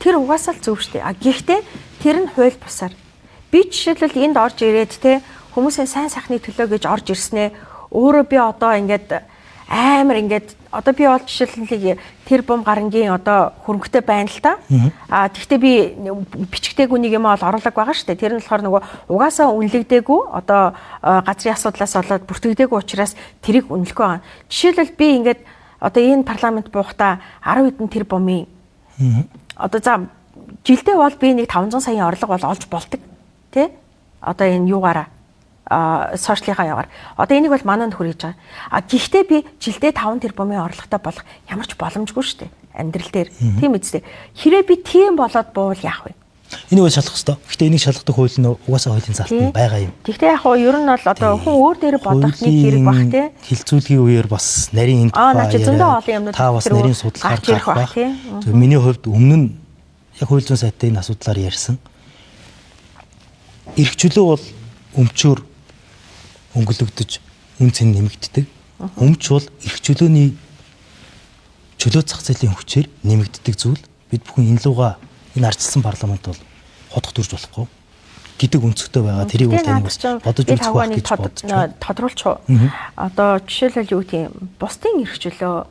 Тэр угаасаа л зөв штэ. А гэхдээ тэр нь хууль бусаар. Би жишээлбэл энд орж ирээд те хүмүүсийн сайн сайхны төлөө гэж орж ирснээ өөрөө би одоо ингээд Амар ингээд одоо би бол жишээлбэл тэр бум гарангийн одоо хөрөнгөтэй байна л та. А тэгвэл би бичгтээгүй нэг юм бол оруулаг байгаа шүү дээ. Тэр нь болохоор нөгөө угаасаа үнэлэгдээгүй одоо газрын асуудлаас болоод бүртгэдэггүй учраас тэрийг үнэлэхгүй байгаа. Жишээлбэл би ингээд одоо энэ парламент буухта 10 хэдэн тэр бумын одоо за жилдээ бол би нэг 500 саяын орлого бол олж болдог тий. Одоо энэ юугаараа сошиалынхаа яваар. Одоо энийг бол манай нөхөр хийж байгаа. А гэхдээ би жилдээ 5 тэрбумын орлоготой болох ямар ч боломжгүй шүү дээ. Амьдрал дээр. Тийм үстэй. Хэрэг би тийм болоод буувал яах вэ? Энийг бол шалгах ёстой. Гэхдээ энийг шалгадаг хууль нь угаасаа хуулийн заалт нь байгаа юм. Гэхдээ яг хуу ер нь бол одоо хүн өөр дээр бодох нэг хэрэг бах тий. Хилцүүлгийн үеэр бас нарийн энэ тухай зөндөө олон юмнууд та бас нарийн судалгаар гарах байх. Зөв миний хувьд өмнө нь яг хууль зүйн сайдтай энэ асуудлаар ярьсан. Эрх чөлөө бол өмчөөр өнгөлөгдөж үн цэн нэмэгддэг. Өмч бол эрх чөлөөний чөлөө зах зээлийн хүчээр нэмэгддэг зүйл. Бид бүхэн энэ луга энэ ардчилсан парламент бол ходох төрж болохгүй гэдэг өнцгтэй байгаа. Тэрийг бол тань бас бодож үзэх байх гэж бодож байна. Тодруулчих уу? Одоо жишээлбэл юу гэх юм? Бусдын эрх чөлөө,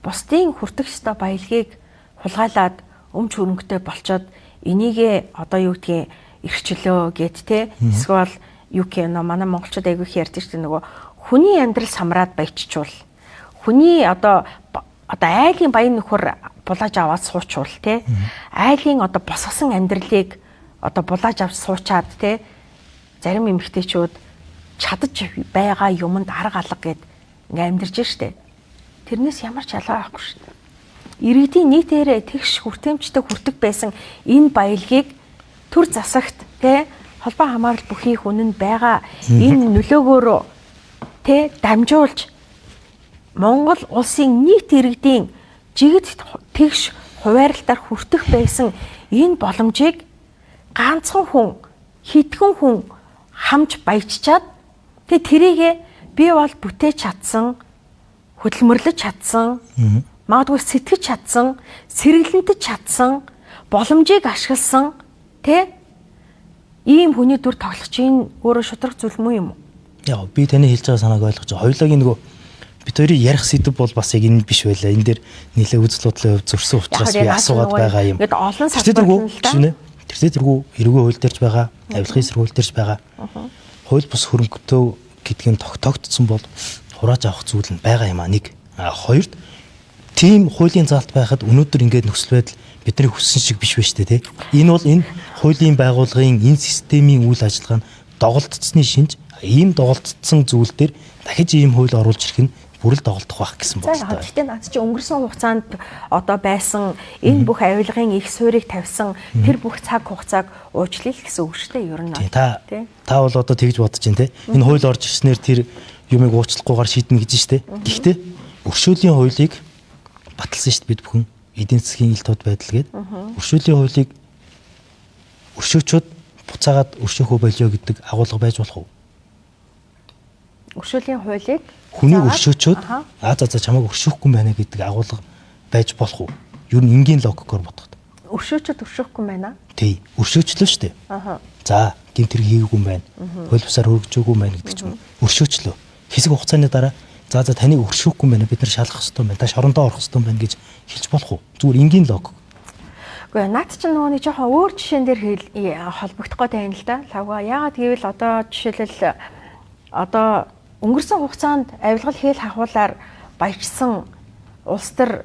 бусдын хүртэх ёстой баялагийг хулгайлаад өмч хөрөнгөтэй болчоод энийгээ одоо юу гэдгийг эрх чөлөө гэд те эсвэл юу гэх юм манай монголчууд айгүй их ярьдаг шүү дээ нөгөө хүний амьдрал самраад баяччвал хүний одоо айлын баян нөхөр булааж аваад суучвал те айлын одоо босгосон амьдралыг одоо булааж авч суучаад те зарим эмэгтэйчүүд чадаж байгаа юмд арга алга гэд ингээ амьдарч штэ. Тэрнээс ямар ч ялгаа байхгүй штэ. Иргэдийн нийтээрээ тэгш хүртээмжтэй хүртэх байсан энэ баялагийг төр засагт те холбоо хамаарал бүхий хүн нь байгаа энэ нөлөөгөөрөө те дамжуулж Монгол улсын нийт иргэдийн жигд тэгш хуваарлтаар хүртэх байсан энэ боломжийг ганцхан хүн хитгэн хүн хамж баяжчаад тэг тэрийгэ би бол бүтээж чадсан, хөдөлмөрлөж чадсан, магадгүй сэтгэж чадсан, сэргэлэнтэж чадсан, боломжийг ашигласан тэ ийм хүний дүр тоглох чинь өөрөө шударга зүйл мөн юм уу? Яг би таны хэлж байгаа санааг ойлгож байгаа. Хоёулагийн нөгөө бид хоёрын ярих сэдв бол бас яг энэ биш байлаа. Энэ дээр нэлээ үзэл бодлын хувьд зөрсөн учраас би асуугаад байгаа юм. Ингээд олон салбар л да. Тэртээ тэргүй эргэн хууль дээрч байгаа, авилгын эсрэг хууль дээрч байгаа. Хууль бус хөрөнгөтөө гэдг нь тогтоогдсон бол хурааж авах зүйл нь байгаа юм а нэг. Хоёрт тийм хуулийн заалт байхад өнөөдөр ингээд нөхцөл байдал бидний хүссэн шиг биш байж тээ. Энэ бол энэ хуулийн байгууллагын энэ системийн үйл ажиллагаа нь доголдсны шинж, ийм доголдсон зүйл дээр дахиж ийм хууль оруулж ирэх нь бүрэл доголдох байх гэсэн бодолтой. Гэхдээ наад чи өнгөрсөн хугацаанд одоо байсан энэ бүх авилгын их суурийг тавьсан тэр бүх цаг хугацааг уучлал гэсэн үг шүү дээ ер нь. Та бол одоо тэгж бодож байна те. Энэ хууль орж ирснээр тэр юмыг уучлахгүйгээр шийднэ гэж шүү дээ. Гэхдээ өршөөлийн хуулийг баталсан шүү дээ бид бүхэн. Эдийн засгийн ил тод байдал гээд өршөөлийн хуулийг өршөөчөөд буцаагаад өршөөхөө болио гэдэг агуулга байж болох уу? Өршөөлийн хуулийг хүнийг өршөөчөөд аа за чамайг өршөөхгүй байна гэдэг агуулга байж болох уу? Ер нь энгийн логикоор бодоход. Өршөөчөөд өршөөхгүй байна? Тий, өршөөчлөө шүү дээ. Аха. За, гэмт хэрэг хийгээгүй юм байна. Хууль бусаар хөргөжөөгүй юм байна гэдэг ч юм. Өршөөчлөө. Хэсэг хугацааны дараа за таныг өршөөхгүй юм байна. Бид нар шалгах ёстой юм байна. Та шорондоо орох ёстой юм байна гэж хэлж болох уу? Зүгээр энгийн логик. Үгүй наад чинь нөгөө нэг жоохон өөр жишээн дээр холбогдох гээд байна л да. Лавга яагаад гэвэл одоо жишээлбэл одоо өнгөрсөн хугацаанд авилгал хэл хахуулаар баяжсан улс төр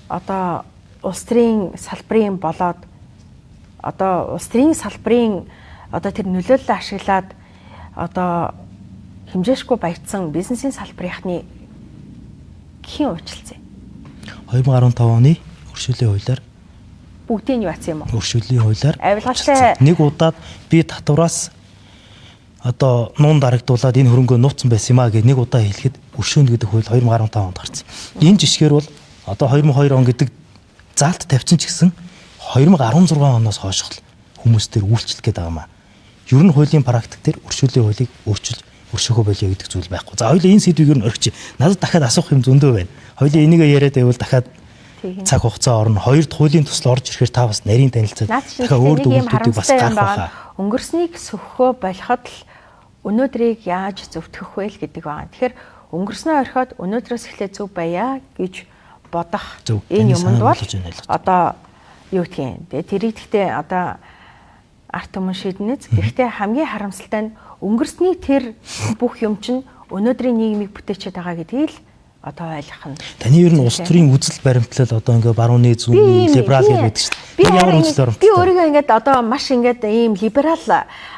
одоо улс төрийн салбарын болоод одоо улс төрийн салбарын одоо тэр нөлөөллөө ашиглаад одоо хэмжээшгүй баяжсан бизнесийн салбарынхны хэн уучлалцсан? 2015 оны өршөөлийн хуулиар бүгдийг нь яатсан юм уу? Өршөөлийн хуулиар авилгалтай нэг удаад би татвараас одоо нуун дарагдуулаад энэ хөрөнгөө нууцсан байсан юм а гэж нэг удаа хэлэхэд өршөөнө гэдэг хууль 2015 онд гарсан. Энэ жишгээр бол одоо 2002 он гэдэг заалт тавьсан ч гэсэн 2016 оноос хойш хүмүүс төр үйлчлэх гээд байгаа юм а. Ер нь хуулийн практик дээр өршөөлийн хуулийг өөрчилж өршөөхөө болио гэдэг зүйл байхгүй. За хоёулаа энэ сэдвийг ер нь орхич. Надад дахиад асуух юм зөндөө байна. Хоёулаа энийгээ яриад байвал дахиад цаг хугацаа орно. Хоёр дахь хуулийн тусал орж ирэхээр та бас нарийн танилцаад дахиад өөр дүгнэлтүүдийг бас гаргах байхаа. Өнгөрснийг сөхөө болоход л Өнөөдрийг яаж зөвтгөх вэ л гэдэг байгаа. Тэгэхээр өнгөрснөө орхиод өнөөдрөөс эхлээд зөв байя гэж бодох энэ юмд бол одоо юу гэдгийг. Тэгээ тэрийг гэхдээ одоо арт түмэн шийднэз. Гэхдээ хамгийн харамсалтай нь өнгөрсний тэр бүх юм чинь өнөөдрийн нийгмийг бүтээчээд байгаа гэдгийг л одоо ойлгох нь. Таны ер нь улс төрийн үзэл баримтлал одоо ингээ барууны зүүнний либерал гэж байдаг шүү дээ. Би ямар үзэл баримтлал? Би өөрийгөө ингээд одоо маш ингээд ийм либерал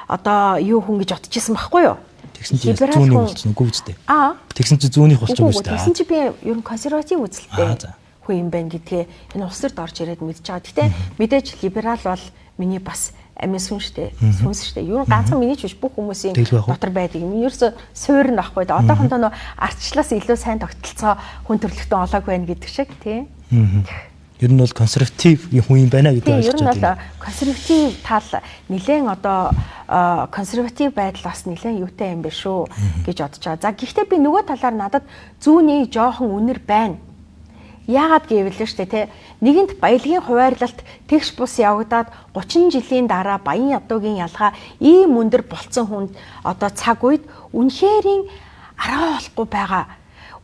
одоо юу хүн гэж бодож исэн байхгүй юу? Тэгсэн чинь зүүнний болсон үгүй үстэй. Аа. Тэгсэн чинь зүүнийх болчих юм шүү дээ. Тэгсэн чинь би ер нь консерватив үзэлтэй хүн юм байна гэдгээ энэ улс төрд орж ирээд мэдж байгаа. Гэтэ мэдээж либерал бол миний бас амин сүн штэ. Сүнс штэ. Юу ганцхан миний ч биш бүх хүмүүсийн дотор байдаг юм. Ерөөсө суур нь байхгүй. Одоохондоо нөө ардчлаас илүү сайн тогтолцоо хүн төрөлхтөн олоог байна гэдэг шиг тий. Ер нь бол консерватив хүн юм байна гэдэг ойлгож байна. Ер нь бол консерватив тал нэлээд одоо консерватив байдал бас нэлээд юутай юм бэ шүү гэж бодож байгаа. За гэхдээ би нөгөө талаар надад зүүнний жоохон үнэр байна. Яагаад гэвэл л штэ тий. Нэгэнт баялагын хуваарлалт тэгш бус явагдаад 30 жилийн дараа баян ядуугийн ялгаа ийм өндөр болцсон хүнд одоо цаг үед үнэхэрийн аргаа олохгүй байгаа.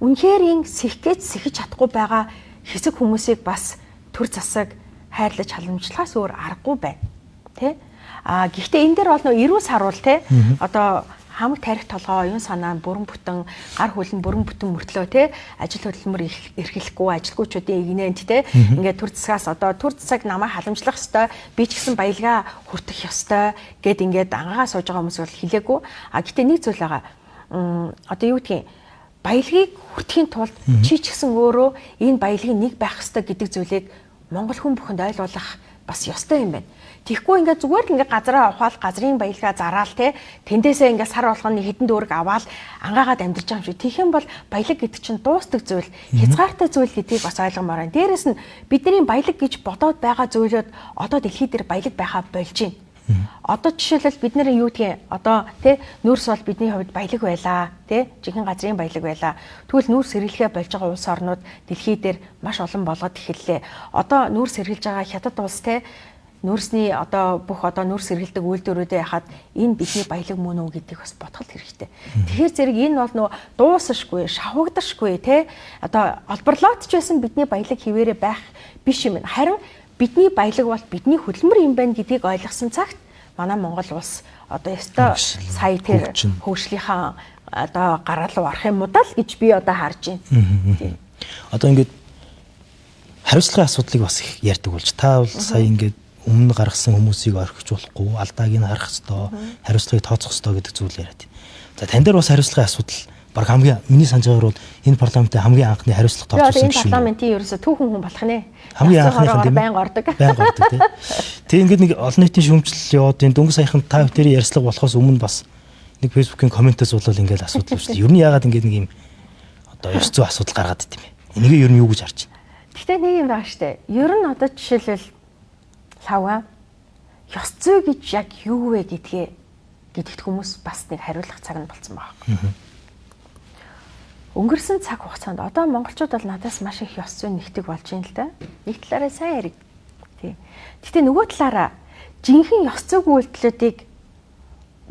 Үнэхэрийн сэх гэж сэхэж чадахгүй байгаа хэсэг хүмүүсийг бас төр засаг хайрлаж халамжлахаас өөр аргагүй байна. Тэ? А гэхдээ энэ дээр бол нөө эрүүл саруул те одоо хамаг тарих толгой оюун санаа нь бүрэн бүтэн гар хүл нь бүрэн бүтэн мөртлөө те ажил хөдөлмөр эрхлэхгүй ажилгүйчүүдийн игнэнд те ингээд төр засгаас одоо төр засаг намайг халамжлах ёстой, би ч гэсэн баялгаа хүртэх ёстой гэд ингээд ангаа сууж байгаа хүмүүс бол хэлээгүй. А гэтээ нэг зүйл байгаа. Одоо юу гэдгийг баялагийг хүртэхийн тулд чи ч гэсэн өөрөө энэ баялагын нэг байх ёстой гэдэг зүйлийг монгол хүн бүхэнд ойлгуулах бас ёстой юм байна. Тэгэхгүй ингээд зүгээр л ингээд газраа ухаал газрын баялгаа зараал те тэндээсээ ингээд сар болгоны хідэн дүүрэг аваал ангаагаад амьдарч байгаа юм шиг. Тэгэх юм бол баялаг гэдэг чинь дуустдаг зүйл, хязгаартай зүйл гэдгийг бас ойлгомоор байна. Дээрээс нь бидний баялаг гэж бодоод байгаа зүйлүүд одоо дэлхий дээр баялаг байхаа болж байна. Одоо жишээлбэл бид нэр юу гэдгийг одоо тий нүүрс бол бидний хувьд баялаг байлаа тий жинхэнэ газрын баялаг байлаа. Тэгвэл нүүрс хэрэглэхээ болж байгаа улс орнууд дэлхий дээр маш олон болгоод эхэллээ. Одоо нүүрс хэрэглэж байгаа хятад улс тий нүүрсний одоо бүх одоо нүүрс хэрэглэдэг үйлдвэрүүдээ яхад энэ бидний баялаг мөн үү гэдгийг бас бодох хэрэгтэй. Тэгэхээр зэрэг энэ бол нөө дуусашгүй, шавхагдашгүй тий одоо олборлоод ч байсан бидний баялаг хിവэрэ байх биш юм. Харин бидний баялаг бол бидний хөдөлмөр юм байна гэдгийг ойлгосон цагт манай Монгол улс одоо ёстой сая тэр хөгжлийнхаа одоо гараал руу орох юм уу даа л гэж би одоо харж байна. Тийм. Одоо ингээд хариуцлагын асуудлыг бас их ярьдаг болж та бол сая ингээд өмнө гаргасан хүмүүсийг орхиж болохгүй, алдааг нь харах ёстой, хариуцлагыг тооцох ёстой гэдэг зүйл яриад. За тань дээр бас хариуцлагын асуудал баг хамгийн миний санаж байгаагаар бол энэ парламентын хамгийн анхны хариуцлага тооцсон гишүүн. Энэ парламентын ерөөсө түүхэн хүн болох нэ. Хамгийн анхных нь байнга ордог. Байнга ордог тий. Тэг ингээд нэг олон нийтийн шүүмжлэл яваад энэ дөнгөж саяхан та бүхэн ярьцлага болохоос өмнө бас нэг фэйсбүүкийн комментээс болол ингээд асуудал үүссэн. Ер нь яагаад ингээд нэг юм одоо ёс зүй асуудал гаргаад идэм бэ? Энийг ер нь юу гэж харж байна? Гэтэ нэг юм байгаа штэ. Ер нь одоо жишээлбэл лавга ёс зүй гэж яг юу вэ гэдгээ гэдэгт хүмүүс бас нэг хариулах цаг нь болцсон байгаа. Өнгөрсөн цаг хугацаанд одоо монголчууд бол надаас маш их ёс зүй нэгтгэг болж байна л да. Нэг талаараа сайн яриг. Тий. Гэтэ нөгөө талаараа жинхэнэ ёс зүйн үйлдэлүүдийг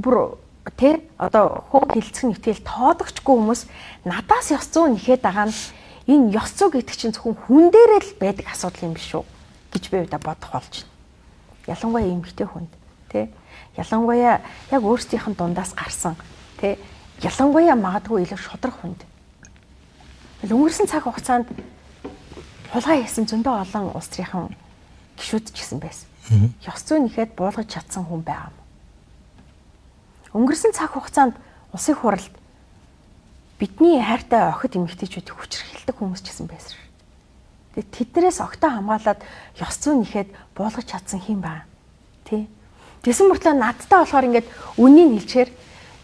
бүр тэр одоо хүн хэлцэх нэгтгэл тоодогчгүй хүмүүс надаас ёс зүй нэхэд байгаа нь энэ ёс зүй гэдэг чинь зөвхөн хүн дээрээ л байдаг асуудал юм биш үү гэж би удаа бодох болж байна. Ялангуяа эмэгтэй хүнд тий. Ялангуяа яг өөрсдийнх нь дундаас гарсан тий. Ялангуяа магадгүй илүү шудраг хүнд. Өнгөрсөн цаг хугацаанд хулгай хийсэн зөндөө олон улс төрийн гишүүд ч гэсэн байсан. Ёс зүй нэхэд буулгаж чадсан хүн байгаа юм. Өнгөрсөн цаг хугацаанд улсын хурлд бидний хайртай охид эмэгтэйчүүдийг хүчрхийлдэг хүмүүс ч гэсэн байсан. Тэднээс огтоо хамгаалаад ёс зүй нэхэд буулгаж чадсан хэм байна. Тий. Тэсэн мөртлөө надтай болохоор ингээд үннийг хэлчихээр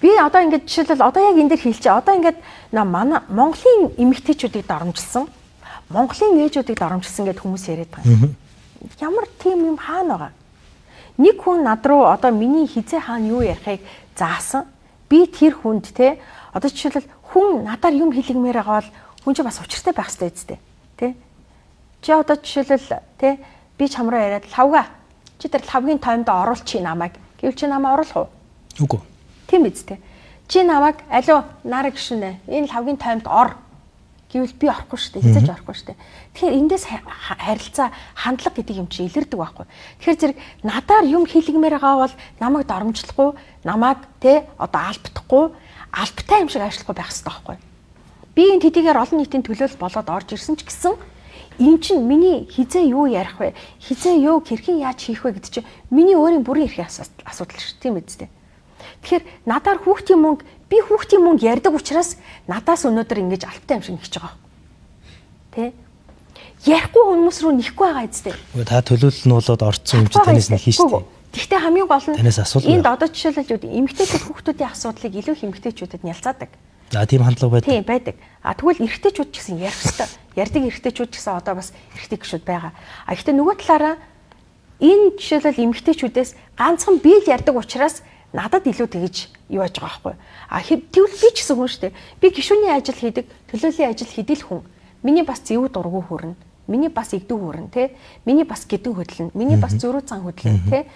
би одоо ингээд жишээлбэл одоо яг энэ дэр хэлчихээ. Одоо ингээд манай Монголын эмэгтэйчүүдийг доромжилсан, Монголын ээжүүдийг доромжилсан гэд хүмүүс яриад байгаа юм. Ямар тийм юм хаана байгаа? Нэг хүн над руу одоо миний хизээ хаана юу ярихыг заасан. Би тэр хүнд те одоо жишээлбэл хүн надаар юм хэлгмээр байгаа бол хүн чинь бас учиртай байх хэрэгтэй үстэй. Тэ? Чи одоо жишээлбэл тэ би чам руу яриад лавга чи тэр лавгийн тоймдоо оруулчих намайг гэвэл чи намайг оруулах уу? Үгүй. Тийм биз тэ. Чи намайг алиу нара гişүнэ. Энэ лавгийн таймд ор гэвэл би орохгүй шүү дээ. Хизээж орохгүй шүү дээ. Тэгэхээр эндээс харилцаа хандлага гэдэг юм чи илэрдэг байхгүй. Тэгэхээр зэрэг надаар юм хийлгмээр байгаа бол намайг доромжлохгүй, намайг те одоо албатахгүй, албатай юм шиг ажиллахгүй байх хэрэгтэй байхгүй. Би энэ тэдийгээр олон нийтийн төлөөлөл болоод орж ирсэн ч гэсэн эн чинь миний хизээ юу ярих вэ? Хизээ юу хэрхэн яаж хийх вэ гэдэг чинь миний өөрийн бүрийн эрхийн асуудал шүү. Тийм биз дээ. Тэгэхээр надаар хүүхдийн мөнгө би хүүхдийн мөнгө ярьдаг учраас надаас өнөөдөр ингэж албатай юм шиг нэгж байгаа. Тэ? Ярихгүй хүмүүс рүү нэхгүй байгаа эцтэй. Үгүй та төлөөлөл нь болоод орцсон юм чи танаас нэхнэ шүү дээ. Гэхдээ хамгийн гол нь танаас асуулгүй. Энд одоо жишээлбэл эмэгтэйчүүд хүүхдүүдийн асуудлыг илүү их эмэгтэйчүүдэд нялцаадаг. За тийм хандлага байдаг. Тийм байдаг. А тэгвэл эрэгтэйчүүд ч гэсэн ярих ёстой. Ярьдаг эрэгтэйчүүд ч гэсэн одоо бас эрэгтэй гişүүд байгаа. А гэхдээ нөгөө талаараа энэ жишээлбэл эмэгтэйчүүдээс ганцхан би л ярьдаг учраас надад илүү тэгэж юу яаж байгаа байхгүй. А тэгвэл би ч гэсэн хүн шүү дээ. Би гишүүний ажил хийдэг, төлөөллийн ажил хийдэг л хүн. Миний бас зэвүү дургу хүрнэ. Миний бас игдүү хүрнэ, тэ? Миний бас гидэн хөдлөнө. Миний бас зөрүү цан хөдлөнө, тэ?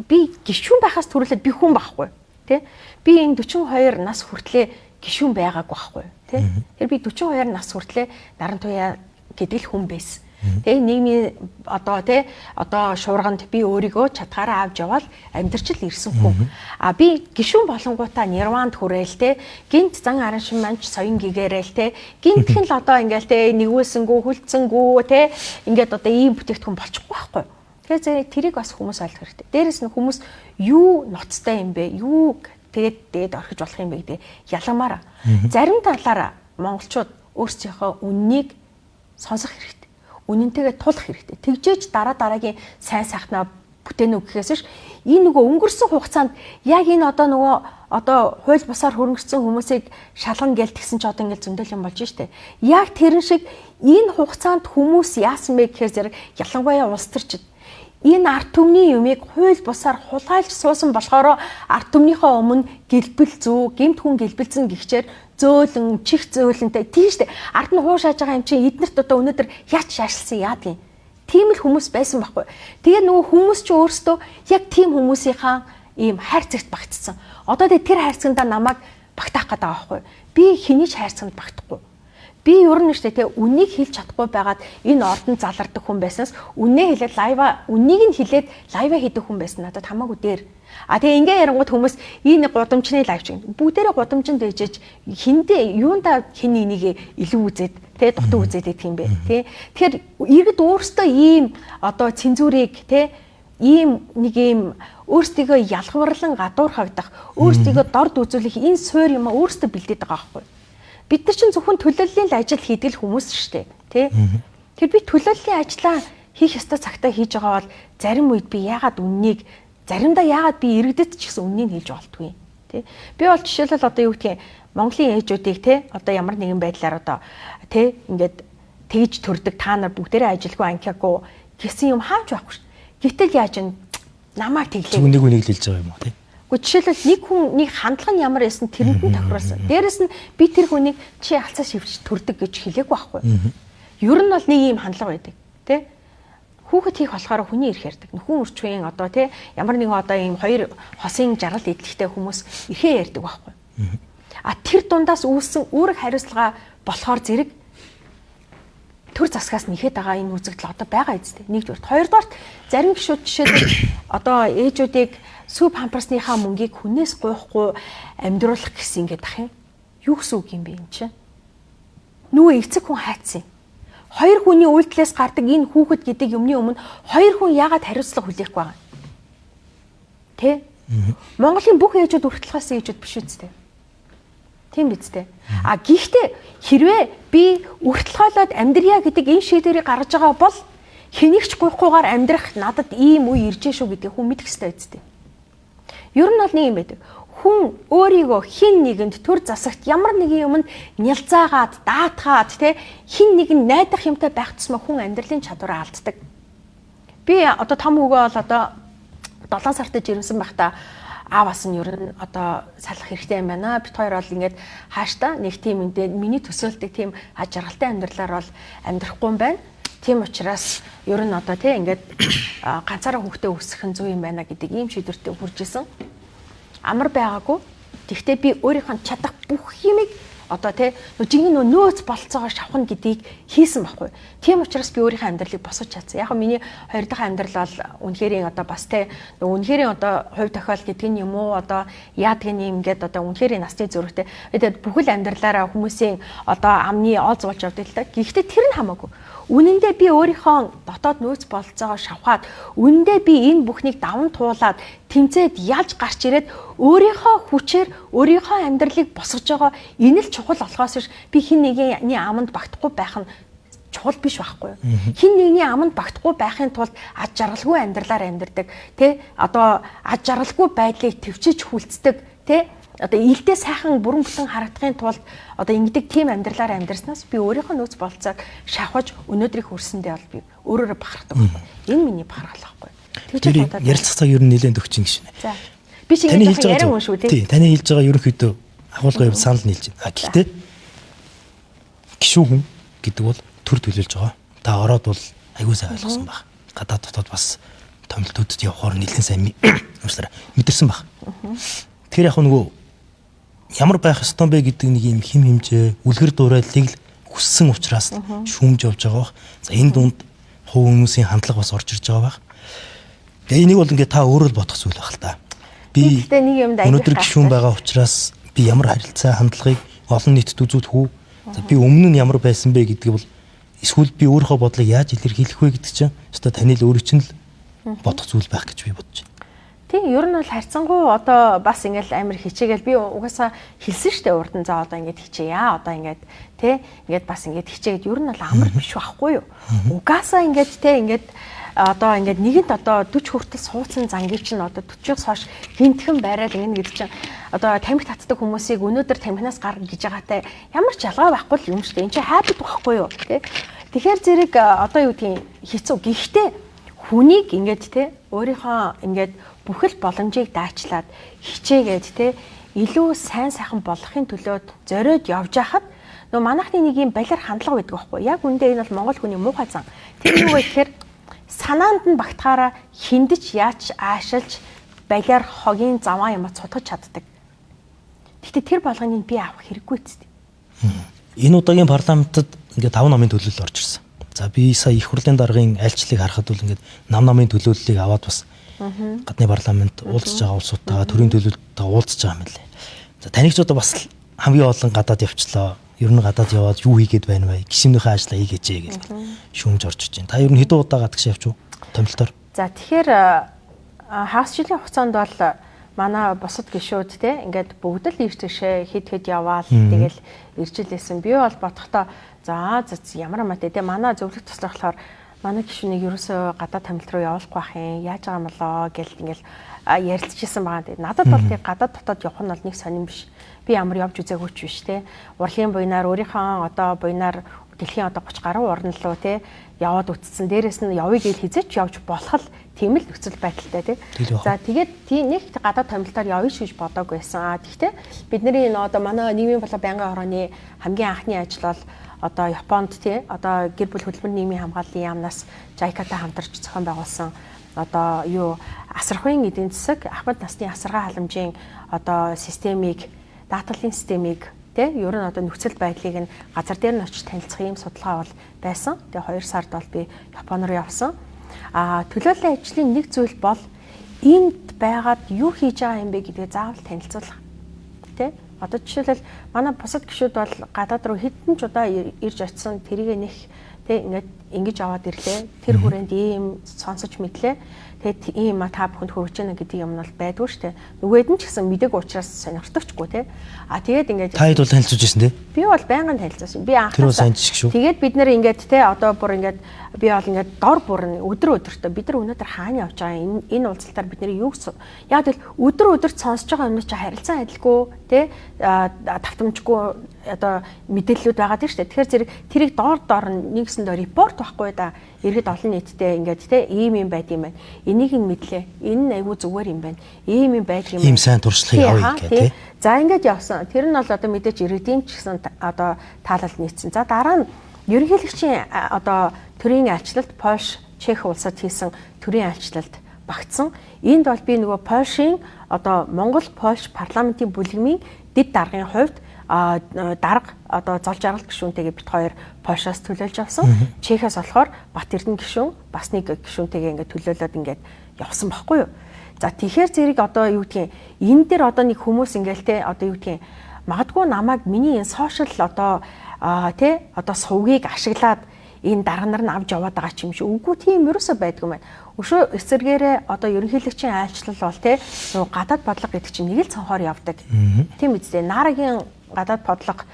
Би гишүүн байхаас түрүүлээд би хүн байхгүй, тэ? Би энэ 42 нас хүртлээ гишүүн байгаагүй байхгүй, тэ? Тэр би 42 нас хүртлээ наран туяа гэдэг л хүн байсан. Тэгээ нийгмийн одоо тий одоо шуурганд би өөрийгөө чадхаараа авч явбал амьдрч л ирсэн хүн. А би гишүүн болонгуудаа нирванд хүрээл тий гинт зан араншин манч соён гигээрэл тий гинтхэн л одоо ингээл тий нэгүүлсэнгүү хүлцэнгүү тий ингээд одоо ийм бүтээгдэхүүн болчихгүй байхгүй. Тэгэхээр тэрийг бас хүмүүс ойлгох хэрэгтэй. Дээрэс нь хүмүүс юу ноцтой юм бэ? Юу тэгээд дээд орхиж болох юм бэ гэдэг яламаараа. Зарим талаараа монголчууд өөрсдийнхөө үннийг сонсох хэрэгтэй. Үнэнтэйгээ тулах хэрэгтэй. Тэгжээж дараа дараагийн сайн сайхнаа бүтээнэ үү гэхээс ш энэ нөгөө өнгөрсөн хугацаанд яг энэ одоо нөгөө одоо хууль бусаар хөрөнгөцсөн хүмүүсийг шалгана гээл тэгсэн чи одоо ингээл зөндөл юм болж штэ. Яг тэрэн шиг энэ хугацаанд хүмүүс яасан бэ гэхээр зэрэг ялангуяа улс төрчид энэ ард түмний юмыг хууль бусаар хулгайлж суусан болохоор ард түмнийхээ өмнө гэлбэл зүү, гэмт хүн гэлбэлзэн гихчээр зөөлөн, чих зөөлөнтэй тийм штэ. Ард нь хуушааж байгаа юм чинь эднэрт одоо өнөөдөр яач шаашилсан яадгийн. Тийм л хүмүүс байсан байхгүй. Тэгээ нөгөө хүмүүс чи өөрсдөө яг тийм хүмүүсийнхаа ийм хайрцагт багтцсан. Одоо тэгээ тэр хайрцагтаа намайг багтаах гэдэг байгаа байхгүй. Би хэний ч хайрцагт багтахгүй. Би ер нь штэ тэгээ үнийг хэлж чадахгүй байгаад энэ ордонд залардаг хүн байснаас үнээ хэлээд лайва үнийг нь хэлээд лайва хийдэг хүн байсан надад хамаагүй дээр. А тэгээ ингээ ярангууд хүмүүс энэ гудамжны лайв чинь бүгдээрээ гудамжинд ээжэж хиндэ юундаа хин энийг илүү үзээд тэ дутуу үзээд идэх юм бэ тий. Тэгэхээр иргэд өөрсдөө ийм одоо цензурыг тэ ийм нэг ийм өөрсдийгөө ялгаварлан гадуурхагдах, өөрсдийгөө дорд үзүүлэх энэ суур юм өөрсдөө бэлдээд байгаа байхгүй. Бид нар чинь зөвхөн төлөөллийн ажил хийдэг л хүмүүс шүү дээ, тий? Тэр би төлөөллийн ажлаа хийх ёстой цагтаа хийж байгаа бол зарим үед би яагаад үннийг заримдаа яагаад би иргэдэд ч гэсэн үннийг хэлж болтгүй, тий? Би бол жишээлбэл одоо юу гэдгийг Монголын ээжүүдийг тий одоо ямар нэгэн байдлаар одоо тий ингээд тэгж төрдөг та нар бүгдээрээ ажилгүй анхиагүй гэсэн юм хаамж байхгүй шүү. Гэтэл яаж н намайг тэглээ. Зөв нэг үнийг л хэлж байгаа юм уу тий? Гэхдээ жишээлбэл нэг хүн нэг хандлага нь ямар байсан тэрэнд нь тохируулсан. Дээрэс нь би тэр хүнийг чи алцаа шивч төрдөг гэж хэлээгүй байхгүй. Ер нь бол нэг ийм хандлага байдаг, тий? Хүүхэд хийх болохоор хүний эрх ярьдаг. Нөхөн үрчвэн одоо тий ямар нэгэн одоо ийм хоёр хосын жаргал эдлэгтэй хүмүүс эрхээ ярьдаг байхгүй. А тэр дундаас үүссэн үүрэг хариуцлага болохоор зэрэг төр засгаас нэхэд байгаа энэ үзэгдэл одоо байгаа эцтэй. Нэгдүгээрт, хоёрдугаарт зарим гишүүд жишээлбэл одоо ээжүүдийг сүү памперсныхаа мөнгийг хүнээс гуйхгүй амьдруулах гэсэн ингээд ах юм. Юу гэсэн үг юм бэ энэ чинь? Нүү эцэг хүн хайцсан юм. Хоёр хүний үйлдэлээс гардаг энэ хүүхэд гэдэг юмны өмнө хоёр хүн яагаад хариуцлага хүлээхгүй байгаа юм? Тэ? Монголын бүх ээжүүд өртөлхөөс ээжүүд биш үстэй. Тийм биз дээ. А гэхдээ хэрвээ би өртөлхөөлөд амьдрья гэдэг энэ шийдвэрийг гаргаж байгаа бол хэнийг ч гуйхгүйгээр амьдрах надад ийм үе ирж шүү гэдгийг хүн мэдэх ёстой үстэй. Ер нь бол нэг юм байдаг. Хүн өөрийгөө хин нэгэнд төр засагт ямар нэгэн юмд нялзаагаад, даатгаад тэ хин нэгэн найдах юмтай байх тусмаа хүн амьдралын чадвараа алддаг. Би одоо том хүүгөө бол одоо 7 сартай жирэмсэн байхдаа ааваас нь ер нь одоо салах хэрэгтэй юм байна. Бит хоёр бол ингээд хааштай нэг тийм эндээ миний төсөөлдөг тийм аж аргалтай амьдралаар бол амьдрахгүй юм байна. Тийм учраас ер нь одоо тий ингээд ганцаараа хүүхдээ өсгөх нь зөв юм байна гэдэг ийм шийдвэртэй хүрч исэн. Амар байгаагүй. Гэхдээ би өөрийнхөө чадах бүх юмыг одоо тий жинхэнэ нөөц болцоогоо шавхна гэдгийг хийсэн байхгүй. Тийм учраас би өөрийнхөө амьдралыг босгож чадсан. Яг миний хоёр дахь амьдрал бол үнэхээр одоо бас тий үнэхээр одоо хувь тохиол гэдэг нь юм уу, одоо яадаг нь юм гээд одоо үнэхээр насны зөрүүтэй. Тэгээд бүхэл амьдралаараа хүмүүсийн одоо амны ол зуулж явдаг л та. Гэхдээ тэр нь хамаагүй. Үнэндээ би өөрийнхөө дотоод нөөц болцоогоо шавхаад, үнэндээ би энэ бүхнийг даван туулаад тэмцээд ялж гарч ирээд өөрийнхөө хүчээр өөрийнхөө амьдралыг босгож байгаа энэ л чухал болохоос биш би хэн нэгний аманд багтахгүй байх нь чухал биш байхгүй юу? Хэн нэгний аманд багтахгүй байхын тулд аж жаргалгүй амьдралаар амьдардаг, тэ? Одоо аж жаргалгүй байдлыг төвчиж хүлцдэг, тэ? Одоо илдээ сайхан бүрэн бүтэн харагдахын тулд одоо ингэдэг тийм амьдралаар амьдарснаас би өөрийнхөө нөөц болцоог шавхаж өнөөдрийг хүрсэндээ бол би өөрөөрөө бахархдаг байхгүй. Энэ миний бахархал байхгүй. Тэр ярилцах цаг ер нь нэлээд өгч юм шинэ. За. Би чи ингэж яриан юм шүү тий. Таны хэлж байгаа ерөнхийдөө агуулга юм санал нийлж байна. А гэхдээ гişүү хүн гэдэг бол төр төлөөлж байгаа. Та ороод бол аягүй сайн ойлгосон баг. Гадаад дотоод бас томилтуудад явхаар нэлээд сайн уучлаарай мэдэрсэн баг. Тэгэхээр яг нөгөө ямар байх ёстой бэ гэдэг нэг юм хим хэмжээ, үлгэр дуурайллыг л хүссэн учраас шүүмж явж байгаа бах. За энэ дунд хувь хүмүүсийн хандлага бас орж ирж байгаа бах. Тэгээ энийг бол ингээд та өөрөө л бодох зүйл байх л та. Би нэг юмд өнөөдөр гишүүн байгаа учраас би ямар харилцаа хандлагыг олон нийтэд үзүүлэх үү? За би өмнө нь ямар байсан бэ гэдгийг бол эсвэл би өөрийнхөө бодлыг яаж илэрхийлэх вэ гэдэг чинь өстой таны л өөрөө чинь л бодох зүйл байх гэж би бодож байна. Тийм, ер нь бол харьцангуй одоо бас ингээл амар хичээгээл би угаасаа хэлсэн штэ урд нь за одоо ингээд хичээе одоо ингээд тэ ингээд бас ингээд хичээгээд ер нь бол амар биш байхгүй юу. Угаасаа ингээд тэ ингээд одоо ингээд нэгэнт одоо 40 хүртэл сууцсан зангийг чинь одоо 40-оос хойш гинтхэн байраал ингэнэ гэдэг чинь одоо тамхи татдаг хүмүүсийг өнөөдөр тамхинаас гар гэж байгаатай ямар ч ялгаа байхгүй л юм штэ. Энд чинь хайбд байхгүй юу тэ. Тэгэхээр зэрэг одоо юу гэдгийг хэцүү. Гэхдээ хүнийг ингээд тэ өөрийнхөө ингээд бүхэл боломжийг даачлаад хичээгээд те илүү сайн сайхан болохын төлөө зориод явж байхад нөө манайхны нэг юм балиар хандлага байдаг байхгүй. Яг үндэ энэ бол монгол хүний муухай зан. Тэр юу вэ гэхээр санаанд нь багтахаараа хиндэж яаж аашилж балиар хогийн заваа юм цутгаж чаддаг. Гэхдээ тэр болгоныг би авах хэрэггүй ч. Энэ удаагийн парламентод ингээд 5 намын төлөөлөл орж ирсэн. За би сая их хурлын даргын айлчлалыг харахад бол ингээд нам намын төлөөллийг аваад бас гадны парламент уулзж байгаа улсуудтайгаа төрийн төлөөлөлтөй уулзж байгаа юм лээ. За таныг ч одоо бас хамгийн олон гадаад явчлаа. Ер нь гадаад яваад юу хийгээд байна вэ? Гишүүнийхээ ажлаа хийгээч гэж шүүмж орж иж байна. Та ер нь хэдэн удаа гадагш явчих вэ? Томилтоор. За тэгэхээр хагас жилийн хугацаанд бол манай бусад гишүүд те ингээд бүгд л ирж тийшээ хэд хэд яваал тэгэл ирж лээсэн. Би бол бодохдоо за ямар амаатай те манай зөвлөх туслах болохоор манай гишүүнийг ерөөсөө гадаад тамилт руу явуулахгүй байх юм. Яаж байгаа юм болоо гэл ингээл ярилцчихсан байгаа. Надад бол тийм гадаад дотоод явах нь бол нэг сонирн биш. Би ямар явж үзээгүй ч биш те. Урлагийн буйнаар өөрийнхөө одоо буйнаар дэлхийн одоо 30 гаруй орн руу те яваад үтцсэн. Дээрээс нь явъя гэж хизээч явж болох л тийм л нөхцөл байдалтай те. За тэгээд тийм нэг гадаад тамилтаар явъя гэж бодоагүй байсан. Гэхдээ бидний энэ одоо манай нийгмийн болоо байнгын хорооны хамгийн анхны ажил бол одоо Японд тий одоо гэр бүл хөдөлмөр нийгмийн хамгааллын яамнаас JICA-тай хамтарч зохион байгуулсан одоо юу асархуйн эдийн засаг ахмад насны асаргаа халамжийн одоо системийг даатгалын системийг тий ер нь одоо нөхцөл байдлыг нь газар дээр нь очиж танилцах ийм судалгаа бол байсан. Тэгээ 2 сард бол би Япон руу явсан. А төлөөллийн ажлын нэг зүйл бол энд байгаад юу хийж байгаа юм бэ гэдгээ заавал танилцуулах. Тий Одоо жишээлбэл манай бусад гишүүд бол гадаад руу хэдэн ч удаа ирж очисон, тэрийг нэх тэг ингээд ингэж аваад ирлээ. Тэр хүрээнд ийм сонсож мэдлээ. Тэгээд ийм та бүхэнд хүрэж гэнэ гэдэг юм нь бол байдгүй шүү дээ. Нөгөөд нь ч гэсэн мдэггүй учраас сонирхдагчгүй те. А тэгээд ингээд та хэд бол танилцуулж ирсэн те? Би бол байнгын танилцуулсан. Би анхаас тэр бол сайн жишг шүү. Тэгээд бид нэр ингээд те одоо бүр ингээд би бол ингээд дор бүр өдөр өдөртөө бид нар өнөөдөр хаана явж байгаа энэ энэ уулзалтаар бид нэр юу яг тэгэл өдөр өдөрт сонсож байгаа юмнууд чи харилцан адилгүй те давтамжгүй одоо мэдээллүүд байгаа тийм шүү дээ. Тэгэхээр зэрэг тэрийг дор дор нэгсэндээ репорт байхгүй да. Иргэд олон нийтдээ ингээд те ийм юм байд юм байна. Энийг нь мэдлээ. Энэ нь айгүй зүгээр юм байна. Ийм юм байдаг юм. Ийм сайн туршлагыг авъя гэх те. За ингээд явсан. Тэр нь бол одоо мэдээж иргэдийн ч гэсэн одоо таалал нийцсэн. За дараа нь ерөнхийлөгчийн одоо төрийн айлчлалт Польш, Чех улсад хийсэн төрийн айлчлалт багтсан. Энд бол би нөгөө Польшийн одоо Монгол Польш парламентын бүлгэмийн дэд даргын хувьд дарга одоо зол жаргал гишүүнтэйгээ бит хоёр Польшоос төлөөлж явсан. Чехээс болохоор Бат Эрдэнэ гишүүн бас нэг гишүүнтэйгээ ингээд төлөөлөөд ингээд явсан баггүй юу. За тэгэхээр зэрэг одоо юу гэдгийг энэ дээр одоо нэг хүмүүс ингээл те одоо юу гэдгийг магадгүй намайг миний энэ сошиал одоо те одоо сувгийг ашиглаад энэ дарга нар нь авч яваад байгаа ч юм шиг. Үгүй тийм ерөөсөө байдгүй юм байна. Өшөө эсэргээрээ одоо ерөнхийлөгчийн айлчлал бол те нөгөө гадаад бодлого гэдэг чинь нэг л цонхоор явдаг. Тийм үстэй. Нарагийн гадаад бодлого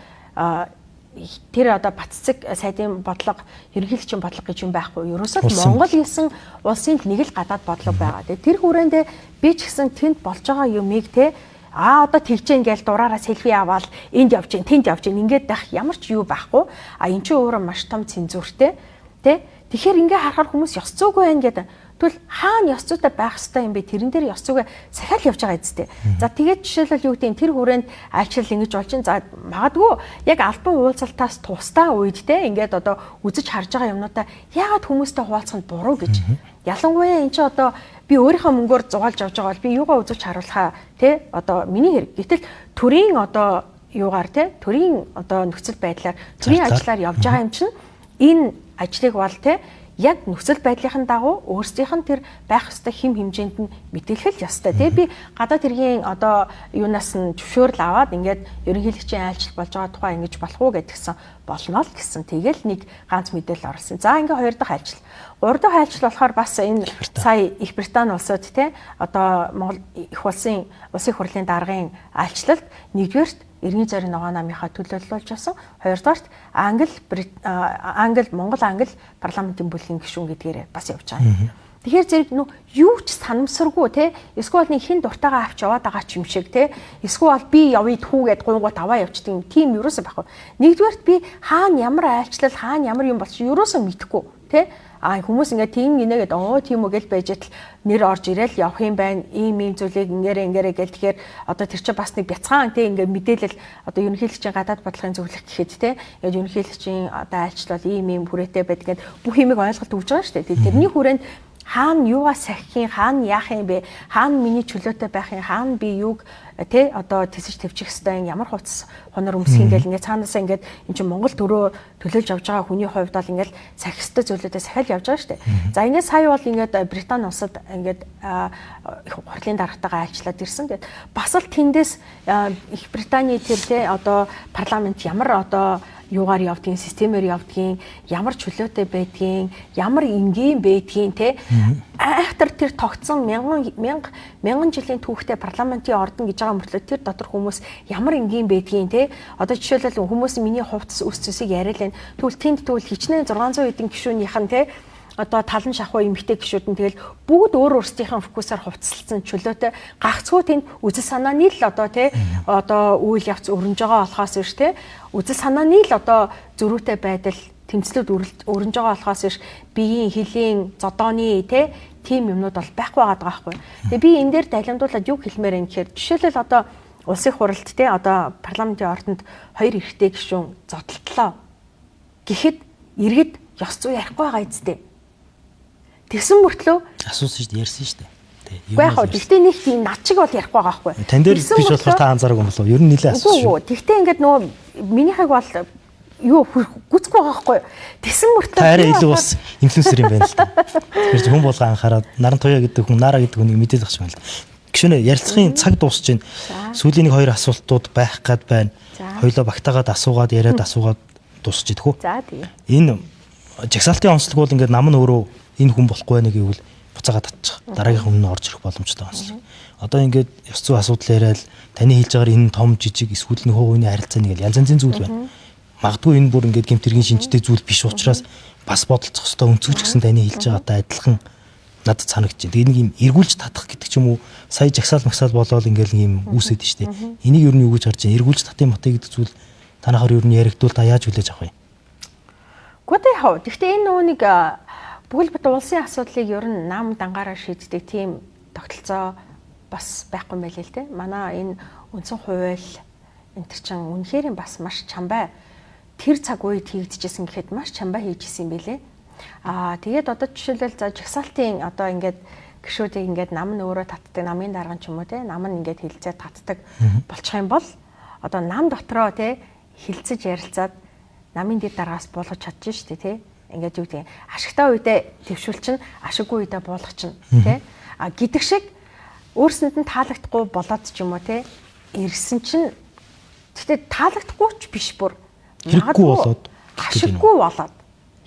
тэр одоо Батцэг сайдын бодлого, ерөнхийлөгчийн бодлого гэж юм байхгүй. Ерөөсөө Монгол гэсэн улсын нэг л гадаад бодлого байгаа. Тэгээ тэр хүрээндээ би ч гэсэн тэнд болж байгаа юмыг те одоо тэгжэн гээл дураараа селфи аваад энд явж гин тэнд явж гин ингээд байх ямар ч юу байхгүй. А эн чинь өөрөө маш том цензуртэй те. Тэгэхээр ингээ харахаар хүмүүс ёс зүйгүй байна гэдэг. Тэгвэл хаана ёс зүйтэй байх ёстой юм бэ? Тэрэн дээр ёс зүйгээ сахиал явж байгаа эцтэй. За тэгээд жишээлбэл юу гэдэг юм тэр хүрээнд айлчлал ингэж болж чинь за магадгүй яг албан уулзалтаас тусдаа үед те ингээд одоо үзэж харж байгаа юмнуудаа яагаад хүмүүстэй хуваалцах нь буруу гэж. Ялангуяа эн чинь одоо би өөрийнхөө мөнгөөр зугаалж авч байгаа бол би юугаа үзүүлж харуулхаа те одоо миний хэрэг. Гэтэл төрийн одоо юугаар те төрийн одоо нөхцөл байдлаар төрийн ажлаар явж байгаа юм чинь энэ ажлыг бол те яг нөхцөл байдлын дагуу өөрсдийнх нь тэр байх ёстой хим хэмжээнд нь мэдээлэх л ёстой. Тэгээ би гадаад хэргийн одоо юунаас нь зөвшөөрөл аваад ингээд ерөнхийлөгчийн айлчлал болж байгаа тухай ингэж болох уу гэдгсэн болно л гэсэн. Тэгэл нэг ганц мэдээлэл оруулсан. За ингээ хоёр дахь айлчлал. Гурав дахь айлчлал болохоор бас энэ сая Их Британи улсад те одоо Монгол их улсын улсын хурлын даргын айлчлалд нэгдүгээрт Иргэн зориг ногоон намынхаа төлөөлөл болж байсан. Хоёрдугаарт Англи Монгол Англи парламентын бүлгийн гишүүн гэдгээрээ бас явж байгаа юм. Тэгэхээр зэрэг нүү юу ч санамсаргүй те эсвэл нэг хин дуртайгаа авч яваад байгаа ч юм шиг те эсвэл би явъя түүгээд гуйгууд аваа явчихдаг юм тийм ерөөсөө байхгүй. Нэгдүгээрт би хаана ямар айлчлал хаана ямар юм болчих ерөөсөө мэдэхгүй те. А хүмүүс ингээд тийм гинэ гэдэг оо тийм үү гэл байж тал нэр орж ирээл явах юм байна. Ийм ийм зүйлийг ингээрэ ингээрэ гэл тэгэхээр одоо тэр чинь бас нэг бяцхан тий ингээд мэдээлэл одоо ерөнхийлөгчийн гадаад бодлогын зөвлөх гэхэд тий ингээд ерөнхийлөгчийн одоо айлчлал ийм ийм хүрээтэй байдаг гэд бүх юмыг ойлголт өгж байгаа шүү дээ. Тэрний хүрээнд хаана юугаа сахих юм, хаана яах юм бэ? Хаана миний чөлөөтэй байх юм, хаана би юуг тий одоо тэсэж төвчих хэвээр юм, ямар хувцас хонор өмсөх юм гэл ингээд цаанаасаа ингээд эн чинь Монгол төрөө төлөөлж авч байгаа хүний хувьд бол ингээд сахих хэвээр зүйлүүдээ сахиал явж байгаа шүү дээ. За ингээд сая бол ингээд Британи улсад ингээд их хурлын даргатайгаа айлчлаад ирсэн. Тэгээд бас л тэндээс их Британий тэр тий одоо парламент ямар одоо юугаар явдгийн, системээр явдгийн, ямар чөлөөтэй байдгийн, ямар энгийн байдгийн те айхтар тэр тогтсон мянган мянган жилийн түүхтэй парламентын ордон гэж байгаа мөртлөө тэр дотор хүмүүс ямар энгийн байдгийн те одоо жишээлбэл хүмүүс миний хувцас үс зүсийг яриад байна. Тэгвэл тэнд тэгвэл хичнээн 600 хэдэн гишүүнийх нь те одоо талан шахуу эмэгтэй гишүүд нь тэгэл бүгд өөр өөрсдийнхээ фокусаар хувцалсан чөлөөтэй гагцхүү тэнд үзэл санааны л одоо тий одоо үйл явц өрнөж байгаа болохоос биш тий үзэл санааны л одоо зөрүүтэй байдал тэмцлүүд өрнөж байгаа болохоос биш биеийн хилийн зодооны тий тийм юмнууд бол байхгүй байгаа байхгүй. Тэгээ би энэ дээр далимдуулаад юу хэлмээр юм гэхээр жишээлбэл одоо улсын хуралд тий одоо парламентын ордонд хоёр эрэгтэй гишүүн зодтолтлоо гэхэд иргэд ёс зүй ярихгүй байгаа үсттэй. Тэгсэн мөртлөө асуусан шүү дээ, ярьсан шүү дээ. Тэ. Үгүй яг хөө тэгтээ нэг тийм над чиг бол ярихгүй байгаа байхгүй. Тан дээр биш болохоор та анзаараагүй юм болов уу? Ер нь нэлээ асуусан шүү. Үгүй тэгтээ ингээд нөгөө минийхийг бол юу гүцэхгүй байгаа байхгүй. Тэгсэн мөртлөө та арай илүү бас инфлюенсер юм байна л та. Тэгэхээр хүн болго анхаарад Наран Туяа гэдэг хүн, Нара гэдэг хүнийг мэдээлэх шиг байна л. Гişүнэ ярилцлагын цаг дуусч байна. Сүүлийн нэг хоёр асуултууд байх гад байна. Хоёлоо багтаагаад асуугаад яриад асуугаад дуусч идэх үү? За тэгээ. Энэ жагсаалтын онцлог бол ингээд нам нь өөрөө энэ хүн болохгүй байна гэвэл буцаагаад татчих. Дараагийн хүн нь орж ирэх боломжтой онцлог. Одоо ингээд ёс зүй асуудал яриад таны хэлж байгаагаар энэ том жижиг эсвэл нөхөө хүний харилцаа нэг янз янзын зүйл байна. Магадгүй энэ бүр ингээд гэмт хэргийн шинжтэй зүйл биш учраас бас бодолцох хэвээр өнцгөж гэсэн таны хэлж байгаатай адилхан надад санагдаж байна. Тэгээ нэг юм эргүүлж татах гэдэг ч юм уу сая жагсаал магсаал болоод ингээд нэг юм үүсэт нь штэ. Энийг ер нь юу гэж харж байна? Эргүүлж татын маты гэдэг зүйл танахаар ер нь яригдвал та яаж хүлээж авах вэ? Гэхдээ яах вэ? Гэхдээ энэ нөгөө нэг Бүхэл бүтэн улсын асуудлыг ер нь нам дангаараа шийддэг тийм тогтолцоо бас байхгүй юм байлээ л дээ. Манай энэ үндсэн хууль энэ төр чин үнэхээр бас маш чамбай тэр цаг үед хийгдэжсэн гэхэд маш чамбай хийжсэн юм байлээ. Аа тэгээд одоо жишээлбэл за жагсаалтын одоо ингээд гишүүдийг ингээд нам нь өөрөө татдаг, намын дарга ч юм уу те, нам нь ингээд хилцээ татдаг болчих юм бол одоо нам дотроо те хилцэж ярилцаад намын дэд даргаас буулгаж чадчих шүү дээ те. Ингээд юу гэдэг ашигтай үедээ твшүүлчин, ашиггүй үедээ буулгачин те. А гэдэг шиг өөрсөнд нь таалагдахгүй болоод ч юм уу те ирсэн чинь гэхдээ таалагдахгүй ч биш бүр хэрэггүй болоод ашиггүй болоод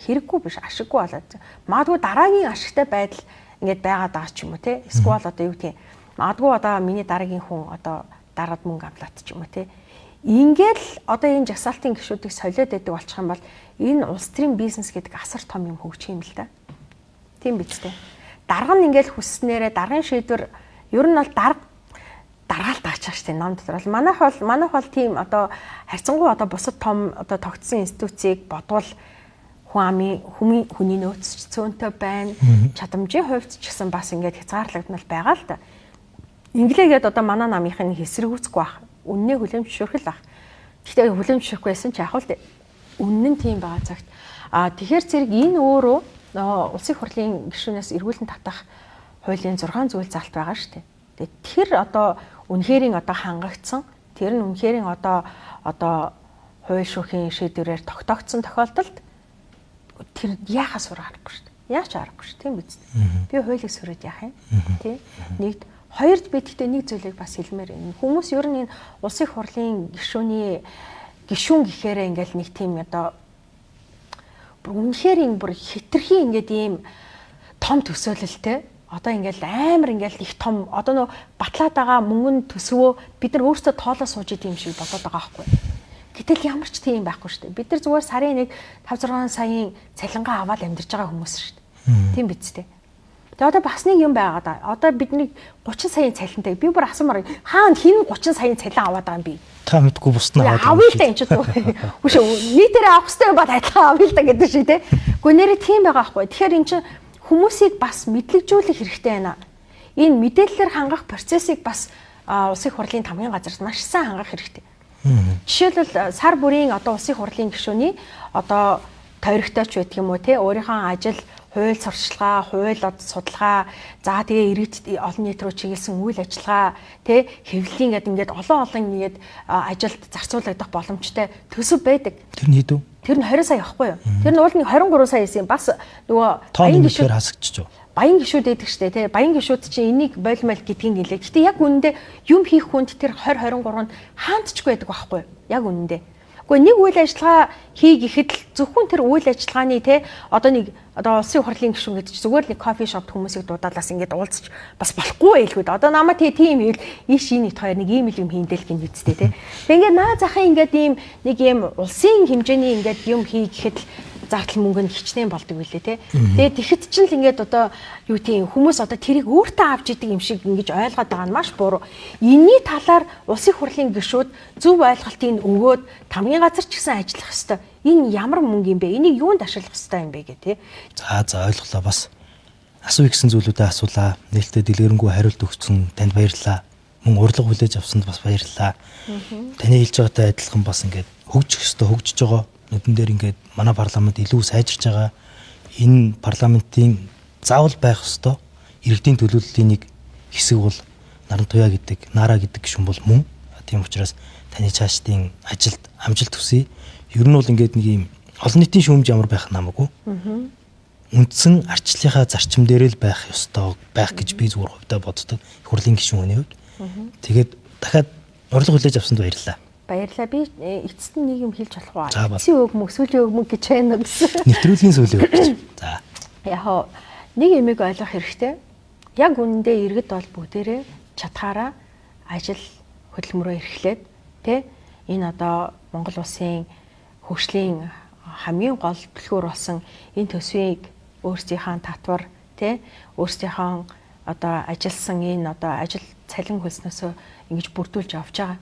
хэрэггүй биш ашиггүй болоод магадгүй дараагийн ашигтай байдал ингээд байгаад байгаа ч юм уу те эсвэл одоо юу гэдэг магадгүй одоо миний дараагийн хүн одоо дараад мөнгө авлаад ч юм уу те ингээл одоо энэ жагсаалтын гишүүдийг солиод байдаг болчих юм бол энэ улс төрийн бизнес гэдэг асар том юм хөгжих юм л да. Тийм биз дээ. Дарга нь ингээл хүсснээрээ даргын шийдвэр ер нь бол дарга даргаалт аачих штеп ном дотор бол манайх бол тийм одоо харьцангуй одоо бусад том одоо тогтсон институцийг бодвол хүн амын хүний нөөц ч цөөнтэй байна. Чадамжийн хувьд ч гэсэн бас ингээд хязгаарлагдмал байгаа л да. Инглээгээд одоо манай намынхын хэсрэгүүцгүй бах. Үннээ хүлээн зөвшөөрөх л бах. Гэхдээ хүлээн зөвшөөрөхгүй байсан ч яах вэ? Үнэн нь тийм байгаа цагт. А тэгэхээр зэрэг энэ өөрөө улсын хурлын гишүүнээс эргүүлэн татах хуулийн 6 зүйл залт байгаа шүү дээ. Тэгээд тэр одоо үнэхэрийн одоо хангагдсан, тэр нь үнэхэрийн одоо хууль шүүхийн шийдвэрээр тогтоогдсон тохиолдолд тэр яахаас өөр аргагүй шүү дээ. Яаж ч аргагүй шүү, тийм биз дээ. Би хуулийг сүрээд яах юм? Тий. Нэгд, хоёрд би гэхдээ нэг зүйлийг бас хэлмээр байна. Хүмүүс ер нь энэ улсын хурлын гишүүний гишүүн гэхээрээ ингээл нэг тийм одоо бүр үнэхээр ин бүр хитрхи ингээд ийм том төсөөлөлтэй одоо ингээл амар ингээл их том одоо нөө батлаад байгаа мөнгөн төсвөө бид нар өөрсдөө тоолоо сууж идэм юм шиг бодоод байгаа байхгүй. Гэтэл ямар ч тийм байхгүй шүү дээ. Бид нар зүгээр сарын нэг 5 6 саяын цалингаа аваад амьдарч байгаа хүмүүс шүү дээ. Тийм биз дээ. Тэгээ одоо бас нэг юм байгаа да. Одоо бидний 30 саяын цалинтай. Би бүр асуумаар хаана хин 30 саяын цалин аваад байгаа юм би? Та мэдгүй бусд нь аваад. Авъя л да энэ ч үгүй. Үгүй нийтээрээ авах хэрэгтэй юм бол адилхан авъя л да гэдэг шиг те. Гэхдээ нэрээ тийм байгаа байхгүй. Тэгэхээр эн чинь хүмүүсийг бас мэдлэгжүүлэх хэрэгтэй байна. Энэ мэдээллээр хангах процессыг бас улсын хурлын тамгын газарт маш сайн хангах хэрэгтэй. Жишээлбэл сар бүрийн одоо улсын хурлын гишүүний одоо тойрогтой ч байдаг юм уу те өөрийнхөө ажил, хууль сурчлагаа, хууль судалгаа, за тэгээ иргэд олон нийт рүү чиглэсэн үйл ажиллагаа, тэ хэвлэлийн гэдэг ингээд олон олон ингээд ажилд зарцуулагдах боломжтой төсөв байдаг. Тэр нь хэд вэ? Тэр нь 20 сая байхгүй юу? Тэр нь уул нь 23 сая байсан юм. Бас нөгөө баян гишүүд хасагдчих юу? Баян гишүүд байдаг штэ тий. Баян гишүүд чинь энийг болмол гэдгийг нэлээ. Гэтэ яг үнэндээ юм хийх хүнд тэр 20 23 нь хаантчгүй байдаг байхгүй юу? Яг үнэндээ. Гэхдээ нэг үйл ажиллагаа хий гэхэд л зөвхөн тэр үйл ажиллагааны те одоо нэг одоо улсын хурлын гишүүн гэдэг чинь зүгээр л нэг кофе шопт хүмүүсийг дуудаалаас ингээд уулзч бас болохгүй байлгүй. Одоо намайг тий тийм хэл иш энэ ит хоёр нэг ийм л юм хийндэл гин үсттэй те. Тэг ингээд наа захын ингээд ийм нэг ийм улсын хэмжээний ингээд юм хий гэхэд л зардал мөнгө нь хичнээн болдог үлээ те. Тэгээд тэгэхэд чинь л ингээд одоо юу тийм хүмүүс одоо тэрийг өөртөө авч идэг юм шиг ингэж ойлгоод байгаа нь маш буруу. Энийний талаар улсын хурлын гишүүд зөв ойлголтыг өгөөд тамгын газар ч гэсэн ажиллах ёстой. Энэ ямар мөнгө юм бэ? Энийг юунд ашиглах ёстой юм бэ гэх те. За ойлголоо бас. Асууя гэсэн зүйлүүдээ асуулаа. Нээлттэй дэлгэрэнгүй хариулт өгсөн танд баярлалаа. Мөн урилга хүлээж авсанд бас баярлалаа. Таны хэлж байгаатай адилхан бас ингээд хөгжих ёстой хөгжиж байгаа. Нүдэн дээр ингээд манай парламент илүү сайжирч байгаа. Энэ парламентын заавал байх ёстой иргэдийн төлөөллийн нэг хэсэг бол Нарантуяа гэдэг, Нара гэдэг гишүүн бол мөн. Тийм учраас таны цаашдын ажилд амжилт хүсье. Ер нь бол ингээд нэг юм олон нийтийн шүүмж ямар байх нь хамаагүй. Үндсэн арчлалынхаа зарчим дээр л байх ёстой байх гэж би зүгээр хувьдаа боддог. Их хурлын гишүүн хүний хувьд. Тэгээд дахиад урилга хүлээж авсанд баярлалаа. Баярлалаа. Би эцэст нь нэг юм хэлж болох уу? Эцсийн үг мөг, сүүлийн үг мөг гэж байна гэсэн. Нэвтрүүлгийн сүүлийн үг гэж. За. Яг нэг юмыг ойлгох хэрэгтэй. Яг үнэндээ иргэд бол бүгдээрээ чадхаараа ажил хөдөлмөрөө эрхлээд тэ энэ одоо Монгол улсын хөгжлийн хамгийн гол түлхүүр болсон энэ төсвийг өөрсдийнхээ татвар тэ өөрсдийнхээ одоо ажилласан энэ одоо ажил цалин хөлснөөсөө ингэж бүрдүүлж авч байгаа.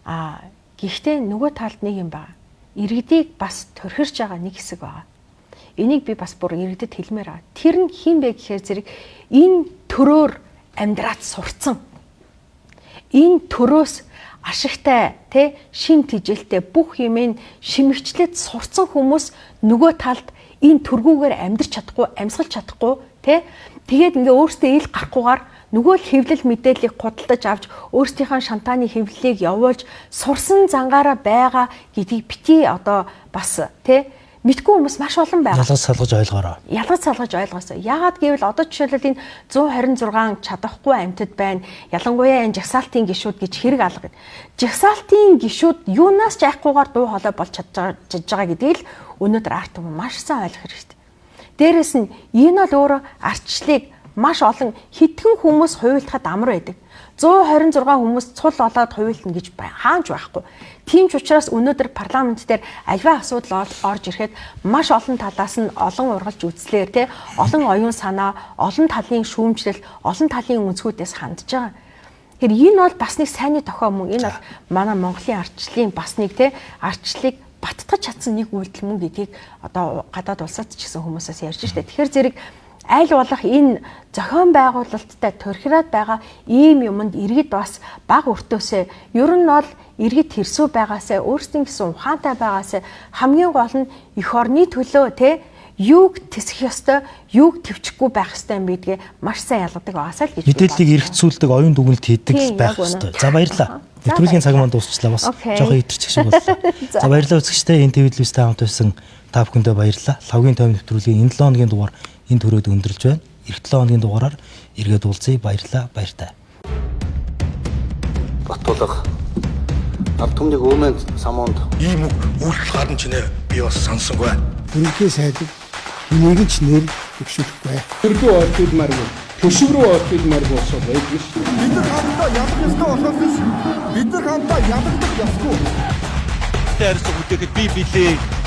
А гэхдээ нөгөө талд нэг юм байна. Иргэдийг бас төрхирч байгаа нэг хэсэг байгаа. Энийг би бас бүр иргэдэд хэлмээр байгаа. Тэр нь хэн бэ гэхээр зэрэг энэ төрөөр амьдраад сурцсан. Энэ төрөөс ашигтай тэ шим тэжээлтэй бүх юмыг шимэгчлээд сурцсан хүмүүс нөгөө талд энэ төргүүгээр амьдрч чадахгүй, амьсгалж чадахгүй Тэ? Тэгээд ингээ өөртөө ил гарахгүйгээр нөгөө л хэвлэл мэдээллийг худалдаж авч өөрсдийнхөө шантааны хэвлэлийг явуулж сурсан зангаараа байгаа гэдгийг бити одоо бас тэ мэдгүй хүмүүс маш олон байгаа. Ялгаж салгаж ойлгоорой. Ялгаж салгаж ойлгоосоо. Яагаад гэвэл одоо жишээлбэл энэ 126 чадахгүй амьтад байна. Ялангуяа энэ жагсаалтын гишүүд гэж хэрэг алга. Жагсаалтын гишүүд юунаас ч айхгүйгээр дуу хоолой болж чадж байгаа гэдгийг л өнөөдөр арт түмэн маш сайн ойлгох хэрэгтэй. Дээрэс нь энэ бол өөрөө ардчлалыг маш олон хэдхэн хүмүүс хуйлахад амар байдаг. 126 хүмүүс цул олоод хуйлна гэж хаанч байхгүй. Тийм ч учраас өнөөдөр парламент дээр альва асуудал орж ирэхэд маш олон талаас нь олон ургалж үзлээр те олон оюун санаа, олон талын шүүмжлэл, олон талын өнцгүүдээс хандж байгаа. Тэгэхээр энэ бол бас нэг сайнны тохио мөн. Энэ бол манай Монголын ардчлалын бас нэг те ардчлалыг баттгаж чадсан нэг үйлдэл мөн гэдгийг одоо гадаад улсад ч гэсэн хүмүүсээс ярьж штэ. Тэгэхээр зэрэг аль болох энэ зохион байгуулалттай төрхираад байгаа ийм юмд иргэд бас баг өртөөсөө ер нь бол иргэд тэрсүү байгаасаа өөрсдийн гэсэн ухаантай байгаасаа хамгийн гол нь эх орны төлөө те юуг тэсэх ёстой, юуг төвчихгүй байх ёстой юм гэдгээ маш сайн ялгадаг байгаасаа л гэж Мэдээллийг эргцүүлдэг, оюун дүгнэлт хийдэг байх ёстой. За баярлалаа. Нэвтрүүлгийн цаг маань дуусчлаа бас. Жоохон идэрчих шиг боллоо. За баярлалаа үзэгчдээ. Энэ телевизтэй хамт байсан та бүхэндээ баярлалаа. Лавгийн тойм нэвтрүүлгийн энэ 7 хоногийн дугаар энэ төрөөд өндөрлж байна. Эх 7 хоногийн дугаараар эргээд уулзъя. Баярлалаа. Баяртай. Батулга ард түмнийг өмнө самуунд Ийм үг үйлдэл гарна ч нэ би бас санасангүй. Бүрэнхий сайдыг хэнийг ч нэр дэвшүүлэхгүй. Тэрдүү ордуулмааргүй. Төшөв рүү ордуулмааргүй болсоо байдаг шүү. Бид нар хамтдаа ялах ёстой болохоос биш. Бид нар хамтдаа ялагдах ёсгүй. Харилцаа бүтээхэд би билээ.